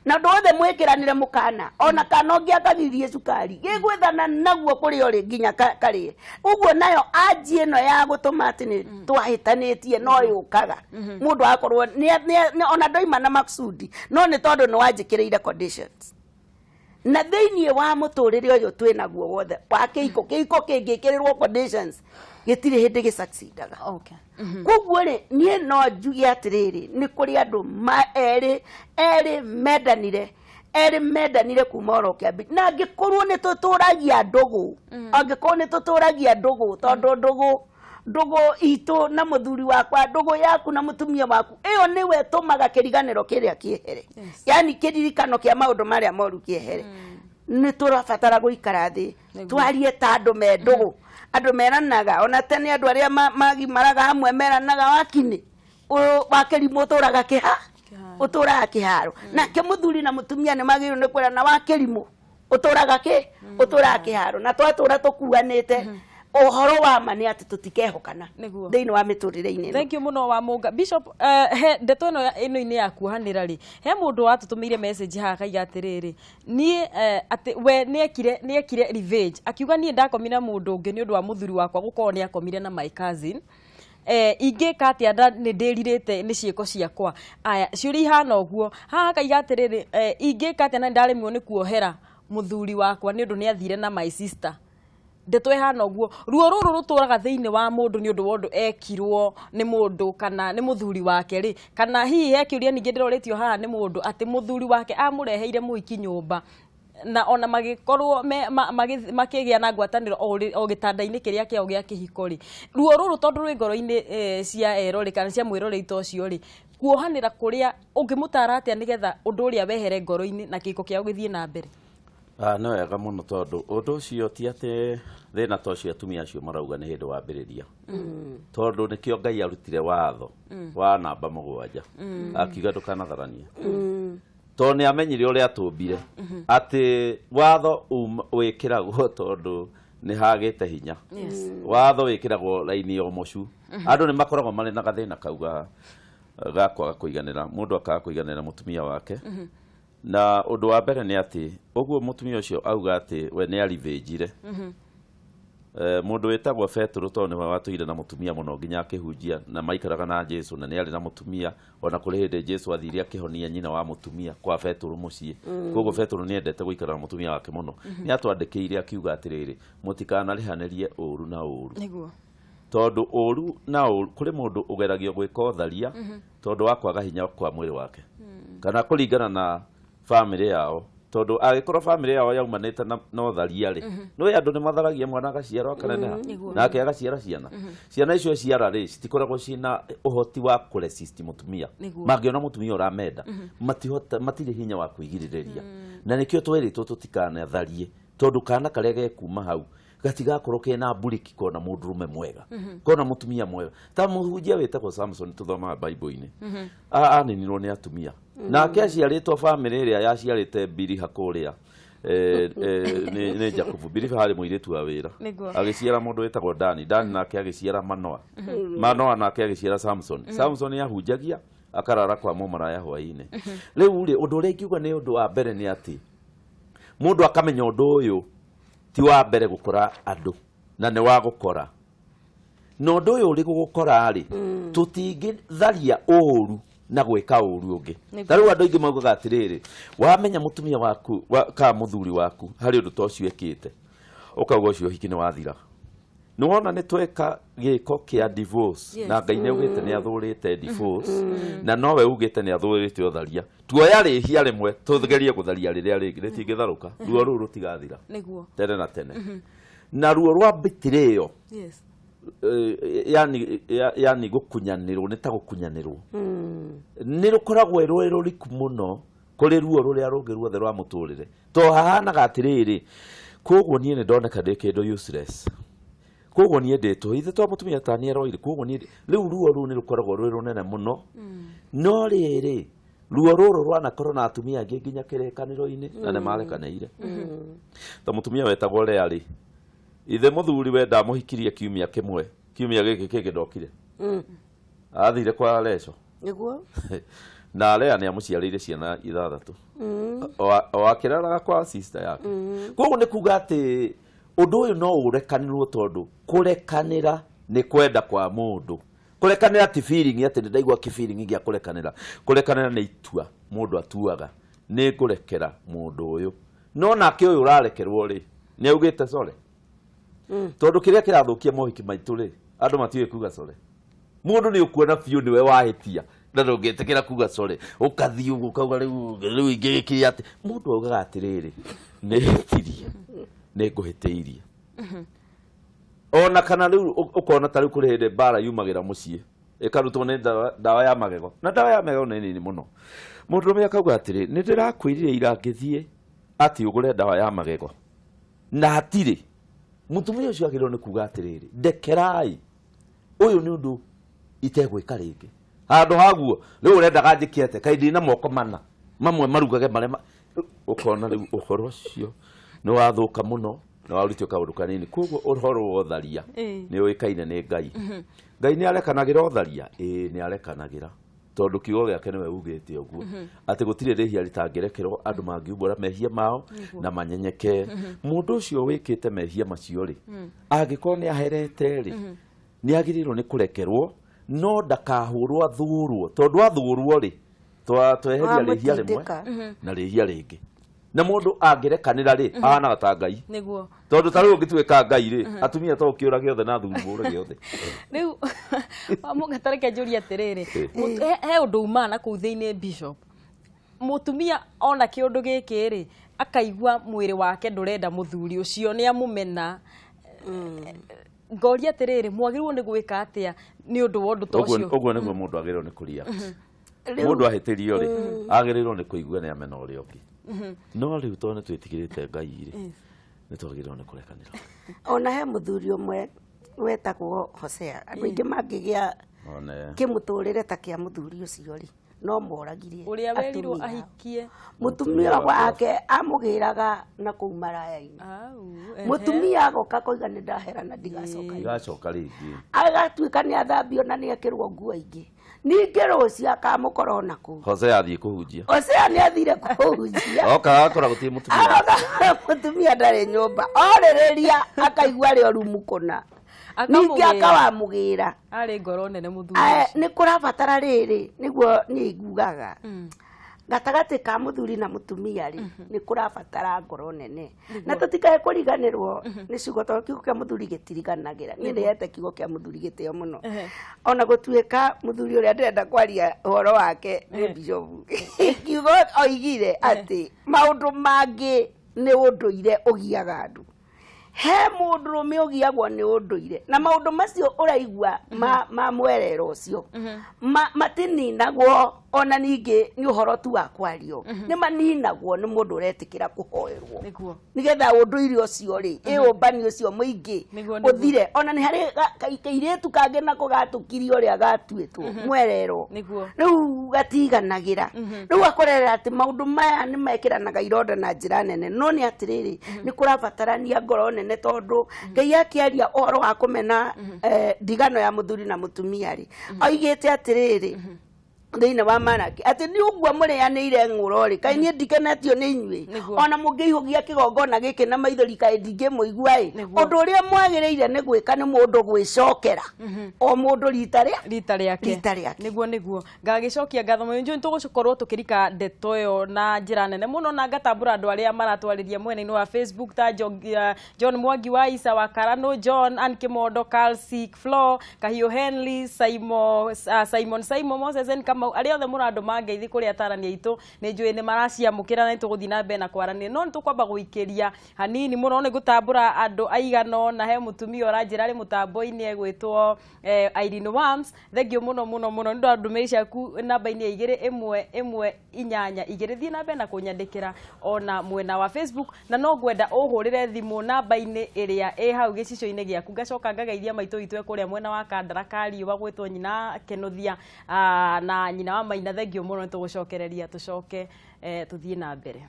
Na ũndũ wothe mwĩkĩranĩre mũkana, ona kana ũngĩakagirie cukari gĩgwĩthana naguo kũrĩa ũrĩ nginya karĩe ũguo. Nayo anji ĩno ya gũtũma atĩ nĩ twahĩtanĩtie no yũkaga, mũndũ akorwo ona ndoima na makusudi, no nĩ tondũ nĩ wanjĩkĩrĩire conditions. Na thĩinĩ wa mũtũrĩre ũyũ twĩ naguo wothe wa kĩhiko, kĩhiko kĩngĩkĩrĩrwo conditions gĩtirĩ hĩndĩ gĩsucceedaga. Koguo rĩ, niĩ no njuge atĩrĩrĩ, nĩ kũrĩ andũ ma erĩ erĩ mendanire, erĩ mendanire kuma oro kĩambi. Na angĩkorwo nĩ tũtũragia ndũgũ, angĩkorwo nĩ tũtũragia ndũgũ, tondũ ndũgũ itũ na mũthuri wakwa, ndũgũ yaku na mũtumia waku, ĩyo nĩwe ĩtũmaga kĩriganĩro kĩrĩa kĩehere. Yani kĩririkano kĩa maũndũ marĩa moru kĩehere. Nĩ tũrabatara gũikara thĩ twarie ta andũ me ndũgũ, andũ meranaga. Ona tene andũ arĩa magimaraga hamwe meranaga wakinĩ wakĩrimũ ũtũraga kĩha ũtũraga kĩharo. Nake mũthuri na mũtumia nĩ magĩrĩirwo nĩ kwĩrana wakĩrimũ ũtũraga kĩ ũtũraga kĩharo. Na twatũra tũkuanĩte, ũhoro wa ma nĩ atĩ tũtikehokana thĩinĩ wa mĩtũrĩre-inĩ ĩno. Thank you mũno wa Mũnga. Bishop, he ndeto ĩno ĩno-inĩ ya kuohanĩra rĩ, he mũndũ watũtũmĩire message haha akaiga atĩrĩrĩ, niĩ atĩ we nĩekire revenge, akiuga niĩ ndakomire na mũndũ ũngĩ nĩ ũndũ wa mũthuri wakwa gũkorwo nĩ akomire na my cousin. Ingĩka atĩa nda nĩ ndĩrirĩte nĩ ciĩko ciakwa? Aya, ciũria ihana ũguo. Haha akaiga atĩrĩrĩ, ingĩka atĩa na nĩ ndaremirwo nĩ kuohera mũthuri wakwa nĩ ũndũ nĩ athire na my sister? Ndeto ĩhana ũguo. Ruo rũrũ rũtũraga thĩinĩ wa mũndũ nĩ ũndũ wa ũndũ ekirwo nĩ mũndũ kana nĩ mũthuri wake rĩ, kana hihi he kĩũria ningĩ ndĩrorĩtio haha nĩ mũndũ atĩ mũthuri wake amũreheire mũhiki nyũmba na ona magĩkorwo makĩgĩa na ngwatanĩro o gĩtanda-inĩ kĩrĩa kĩao gĩa kĩhiko rĩ, ruo rũrũ tondũ rwĩ ngoro-inĩ cia eroreri kana cia mwĩroreri ta ũcio rĩ, kuohanĩra kũrĩa ũngĩmũtara atĩa nĩgetha ũndũ ũrĩa wehere ngoro-inĩ na kĩhiko kĩao gĩthiĩ na mbere? Nĩ wega mũno, tondũ ũndũ ũcio ti atĩ thĩna ta ũcio atumia acio marauga nĩ hĩndĩ wambĩrĩria, tondũ nĩkĩo Ngai arutire watho wa namba 7 akiuga ndũkanatharanie, tondũ nĩ amenyire ũrĩa atũmbire atĩ watho wĩkĩragwo tondũ nĩ hagĩte hinya. Watho wĩkĩragwo raini ya ũmocu. Andũ nĩ makoragwo marĩ na gathĩna kau ga kwaga kũiganĩra, mũndũ akaga kũiganĩra mũtumia wake. Na ũndũ wa mbere nĩ atĩ ũguo mũtumia ũcio auga atĩ we nĩ arivĩnjire. Mũndũ wĩtagwo Betũrũ, tondũ nĩwe watũire na mũtumia mũno nginya akĩhunjia na maikaraga na Jesu na nĩ arĩ na mũtumia, ona kũrĩ hĩndĩ Jesu athire akĩhonia nyina wa mũtumia kwa Betũrũ mũciĩ. Koguo Betũrũ nĩ endete gũikara na mũtumia wake mũno. Nĩ atwandĩkĩire akiuga atĩrĩrĩ, mũtikanarĩhanĩrie ũru na ũru, tondũ ũru na ũru kũrĩ mũndũ ũgeragio gwĩka ũtharia tondũ wa kwaga hinya kwa mwĩrĩ wake kana kũringana na bamĩrĩ yao, tondũ angĩkorwo bamĩrĩ yao yaumanĩte na ũtharia rĩ, nĩũĩ andũ nĩ matharagia, mwana agaciarwo akaneneha nake agaciara ciana. Ciana icio ciara rĩ, citikoragwo ciĩna ũhoti wa kũresist mũtumia. Mangĩona mũtumia ũramenda, matihota, matirĩ hinya wa kwĩgirĩrĩria. Na nĩkĩo twerĩtwo tũtikanatharie, tondũ kana karĩa gekuma hau gatigakorwo kena mburiki kona mũndũrũme mwega, kona mũtumia mwega. Ta mũhunjia wĩtagwo Samson tũthomaga Bible-inĩ, aninirwo nĩ atumia, nake aciarĩtwo bamĩrĩ ĩrĩa yaciarĩte Biliha kũrĩa nĩ Jakubu. Biliha harĩ mũirĩtu wa wĩra, agĩciara mũndũ wĩtagwo Dani. Dani nake agĩciara Manoa. Manoa nake agĩciara Samson. Samson ahunjagia akarara kwa mũmaraya hwaĩ-inĩ. Rĩu rĩ, ũndũ ũrĩa ingiuga nĩ ũndũ wa mbere nĩ atĩ mũndũ akamenya ũndũ ũyũ ti wa mbere gũkora andũ na nĩ wa gũkora, na ũndũ ũyũ ũrĩ gũgũkora rĩ, tũtingĩtharia ũru na gwĩka ũru ũngĩ. Ta rĩu andũ aingĩ maugaga atĩrĩrĩ, wamenya mũtumia waku kana mũthuri waku harĩ ũndũ ta ũcio ekĩte, ũkauga ũcio ũhiki nĩ wathira. Nĩ wona nĩ tweka gĩko kĩa divorce. Na Ngai nĩ augĩte nĩ athũrĩte divorce, na nowe ugĩte nĩ athũrĩte ũtharia. Tuoya rĩhia rĩmwe tũgerie gũtharia rĩrĩa rĩngĩ, rĩtingĩtharũka. Ruo rũu rũtigathira tene na tene. Na ruo rwa betrayal, yani gũkunyanĩrwo, nĩ ta gũkunyanĩrwo, nĩ rũkoragwo rwĩ rũriku mũno kũrĩ ruo rũrĩa rũngĩ ruothe rwa mũtũrĩre, to hahanaga atĩrĩrĩ, koguo niĩ nĩ ndoneka ndĩ kĩndũ useless, koguo niĩ ndĩ tũhũ, ithe to mũtumia ta niĩ aroire, koguo niĩ rĩu ruo rũu nĩ rũkoragwo rwĩ rũnene mũno. No rĩrĩ, ruo rũrũ rwanakorwo na atumia angĩ nginya kĩrĩkanĩro-inĩ na nĩ marekanĩire. Ta mũtumia wetagwo Lea rĩ, ithe mũthuri we ndamũhikirie kiumia kĩmwe, kiumia gĩkĩ kĩngĩ ndokire, athire kwa Leco. Na Lea nĩ amũciarĩire ciana 6 o akĩraraga kwa sister yake. Koguo nĩ kuga atĩ ũndũ ũyũ no ũrekanĩrwo, tondũ kũrekanĩra nĩ kwenda kwa mũndũ. Kũrekanĩra ti feeling atĩ nĩ ndaigua kĩ-feeling gĩa kũrekanĩra. Kũrekanĩra nĩ itua mũndũ atuaga, nĩ ngũrekera mũndũ ũyũ. No nake ũyũ ũrarekerwo rĩ, nĩ augĩte sorry? Tondũ kĩrĩa kĩrathũkia mohiki maitũ rĩ, andũ matiũĩ kuga sorry. Mũndũ nĩ ũkuona biũ nĩwe wahĩtia na ndũngĩtĩkĩra kuga sorry, ũkathiĩ ũguo ũkauga rĩu ingĩgĩkire atĩ. Mũndũ augaga atĩrĩrĩ, nĩ hĩtirie, nĩ ngũhĩtĩirie. Ona kana rĩu ũkona ta rĩu kũrĩ hĩndĩ mbara yumagĩra mũciĩ ĩkarutwo nĩ ndawa ya magego, na ndawa ya magego nĩ nini mũno. Mũndũrũme akauga atĩrĩ, nĩ ndĩrakwĩrire ira ngĩthiĩ. Atĩ ũgũre ndawa ya magego na hatirĩ, mũtumia ũcio agĩrĩirwo nĩ kuga atĩrĩrĩ, ndekerai, ũyũ nĩ ũndũ itegwĩka rĩngĩ. Handũ haguo rĩu ũrendaga njĩke atĩa? Kaĩ ndĩna moko mana mamwe marugage marĩa ũkona rĩu ũhoro ũcio nĩ wathũka mũno na warutio kaũndũ kanini. Koguo ũhoro wa ũtharia nĩ ũĩkaine nĩ Ngai. Ngai nĩ arekanagĩra ũtharia? Ĩĩ, nĩ arekanagĩra, tondũ kiugo gĩake nĩwe ugĩte ũguo, atĩ gũtirĩ rĩhia rĩtangĩrekerwo andũ mangiumbũra mehia mao na manyenyekee. Mũndũ ũcio wĩkĩte mehia macio rĩ, angĩkorwo nĩ aherete rĩ, nĩ agĩrĩirwo nĩ kũrekerwo, no ndakahũrwo athũrwo, tondũ athũrwo rĩ, tweheria rĩhia rĩmwe na rĩhia rĩngĩ. Na mũndũ angĩrekanĩra rĩ, ahanaga ta Ngai. Nĩguo. Tondũ ta rĩu ũngĩtuĩka Ngai rĩ, atumia to ũkĩũra gĩothe na athuri mũũre gĩothe. Rĩu Wamũgata, reke njũrie atĩrĩrĩ, he ũndũ umaga na kũu thĩinĩ, Bishop. Mũtumia ona kĩũndũ gĩkĩ rĩ, akaigua mwĩrĩ wake ndũrenda mũthuri ũcio, nĩ amũmena. Ngoria atĩrĩrĩ, mwagĩrĩirwo nĩ gwĩka atĩa nĩ ũndũ wa ũndũ ta ũcio? Ũguo nĩguo mũndũ agĩrĩirwo nĩ kũreact. Mũndũ ahĩtĩrio rĩ, agĩrĩirwo nĩ kũigua nĩ amena ũrĩa ũngĩ. No rĩu tondũ nĩ twĩtigĩrĩte Ngai rĩ, nĩ twagĩrĩirwo nĩ kũrekanĩra. Ona he mũthuri ũmwe wetagwo Hosea, andũ aingĩ mangĩgĩa kĩmũtũrĩre ta kĩa mũthuri ũcio rĩ, no moragire ũrĩa werirwo ahikie mũtumia wake, amũgĩraga na kũu maraya-inĩ. Mũtumia agoka koiga nĩ ndahera na ndigacoka. Ndigacoka rĩngĩ. Agatuĩka nĩ athambio na nĩ ekĩrwo nguo ingĩ, ningĩ rũciũ akamũkora ona kũu. Hosea athiĩ kũhunjia. Hosea nĩ athire kũhunjia. Oka akora gũtirĩ mũtumia. Agoka mũtumia ndarĩ nyũmba, orĩrĩria akaigua arĩ o rumu kũna, ningĩ akawamũgĩra. Arĩ ngoro nene mũthuri. Nĩ kũrabatara rĩrĩ, nĩguo niĩ ngugaga, gatagatĩ ka mũthuri na mũtumia rĩ, nĩ kũrabatara ngoro nene, na tũtikae kũriganĩrwo nĩ ciugo, tondũ kiugo kĩa mũthuri gĩtiriganagĩra. Niĩ nĩhete kiugo kĩa mũthuri gĩtĩo mũno, ona gũtuĩka mũthuri ũrĩa ndĩrenda kwaria ũhoro wake nĩ bishopu. Kiugo oigire atĩ maũndũ mangĩ nĩ ũndũire ũgiaga andũ. He mũndũrũme ũgiagwo nĩ ũndũire, na maũndũ macio ũraigua ma mwerero ũcio matininagwo, ona ningĩ nĩ ũhoro tu wa kwario, nĩ maninagwo nĩ mũndũ ũretĩkĩra kũhoerwo, nĩgetha ũndũire ũcio rĩ, ĩũmbani ũcio mũingĩ ũthire. Ona nĩ harĩ kairĩtu kangĩ nako gatũkirie ũrĩa gatuĩtwo mwerero, rĩu gatiganagĩra, rĩu akorera atĩ maũndũ maya nĩ mekĩranaga ironda na njĩra nene. No nĩ atĩrĩrĩ, nĩ kũrabatarania ngoro nene, tondũ Ngai akĩaria ũhoro wa kũmena ndigano ya mũthuri na mũtumia rĩ, oigĩte atĩrĩrĩ thĩinĩ wa Maraki atĩ nĩ ũguo mũrĩanĩire ng'ũro rĩ, kaĩ niĩ ndikenetio nĩ inyuĩ? Ona mũngĩihũgia kĩgongona gĩkĩ na maithori, kaĩ ndingĩmũigua? Ĩ ũndũ ũrĩa mwagĩrĩire nĩ gwĩka nĩ mũndũ gwĩcokera, o mũndũ rita rĩa rita rĩake. Rita rĩake. Nĩguo ngagĩcokia ngatho mũyũ. Nĩ tũgũkorwo tũkĩrika ndeto ĩyo na njĩra nene mũno, na ngatambũra andũ arĩa maratwarĩria mwena-inĩ wa Facebook ta John Mwangi wa Isa wa Karano, John Ann Kimondo, Carl Sik Flo Kahiũ, Henley Simon, Simon Simon Moses N Kamau, arĩa othe mũrandũ mangeithi kũrĩ atarani aitũ, nĩ njũĩ nĩ maraciamũkĩra, na nĩ tũgũthiĩ na mbere na kwaranĩria, no nĩ tũkwamba gũikĩria hanini mũno. Nĩ ngũtambũra andũ aigana ũna. He mũtumia ũranjĩra arĩ mũtambo-inĩ egwĩtwo Irene Wams, thengio mũno mũno mũno nĩ ũndũ wa ndũmĩrĩri ciaku namba-inĩ ya 21182. Thiĩ na mbere na kũnyandĩkĩra ona mwena wa Facebook, na no ngwenda ũhũrĩre thimũ namba-inĩ ĩrĩa ĩ hau gĩcicio-inĩ gĩaku. Ngacoka ngageithia maitũ witũ e kũrĩa mwena wa Kandara Kariũa, gwĩtwo nyina Kenuthia na nyina wa Maina, thengio mũno. Nĩ tũgũcokereria, tũcoke tũthiĩ na mbere.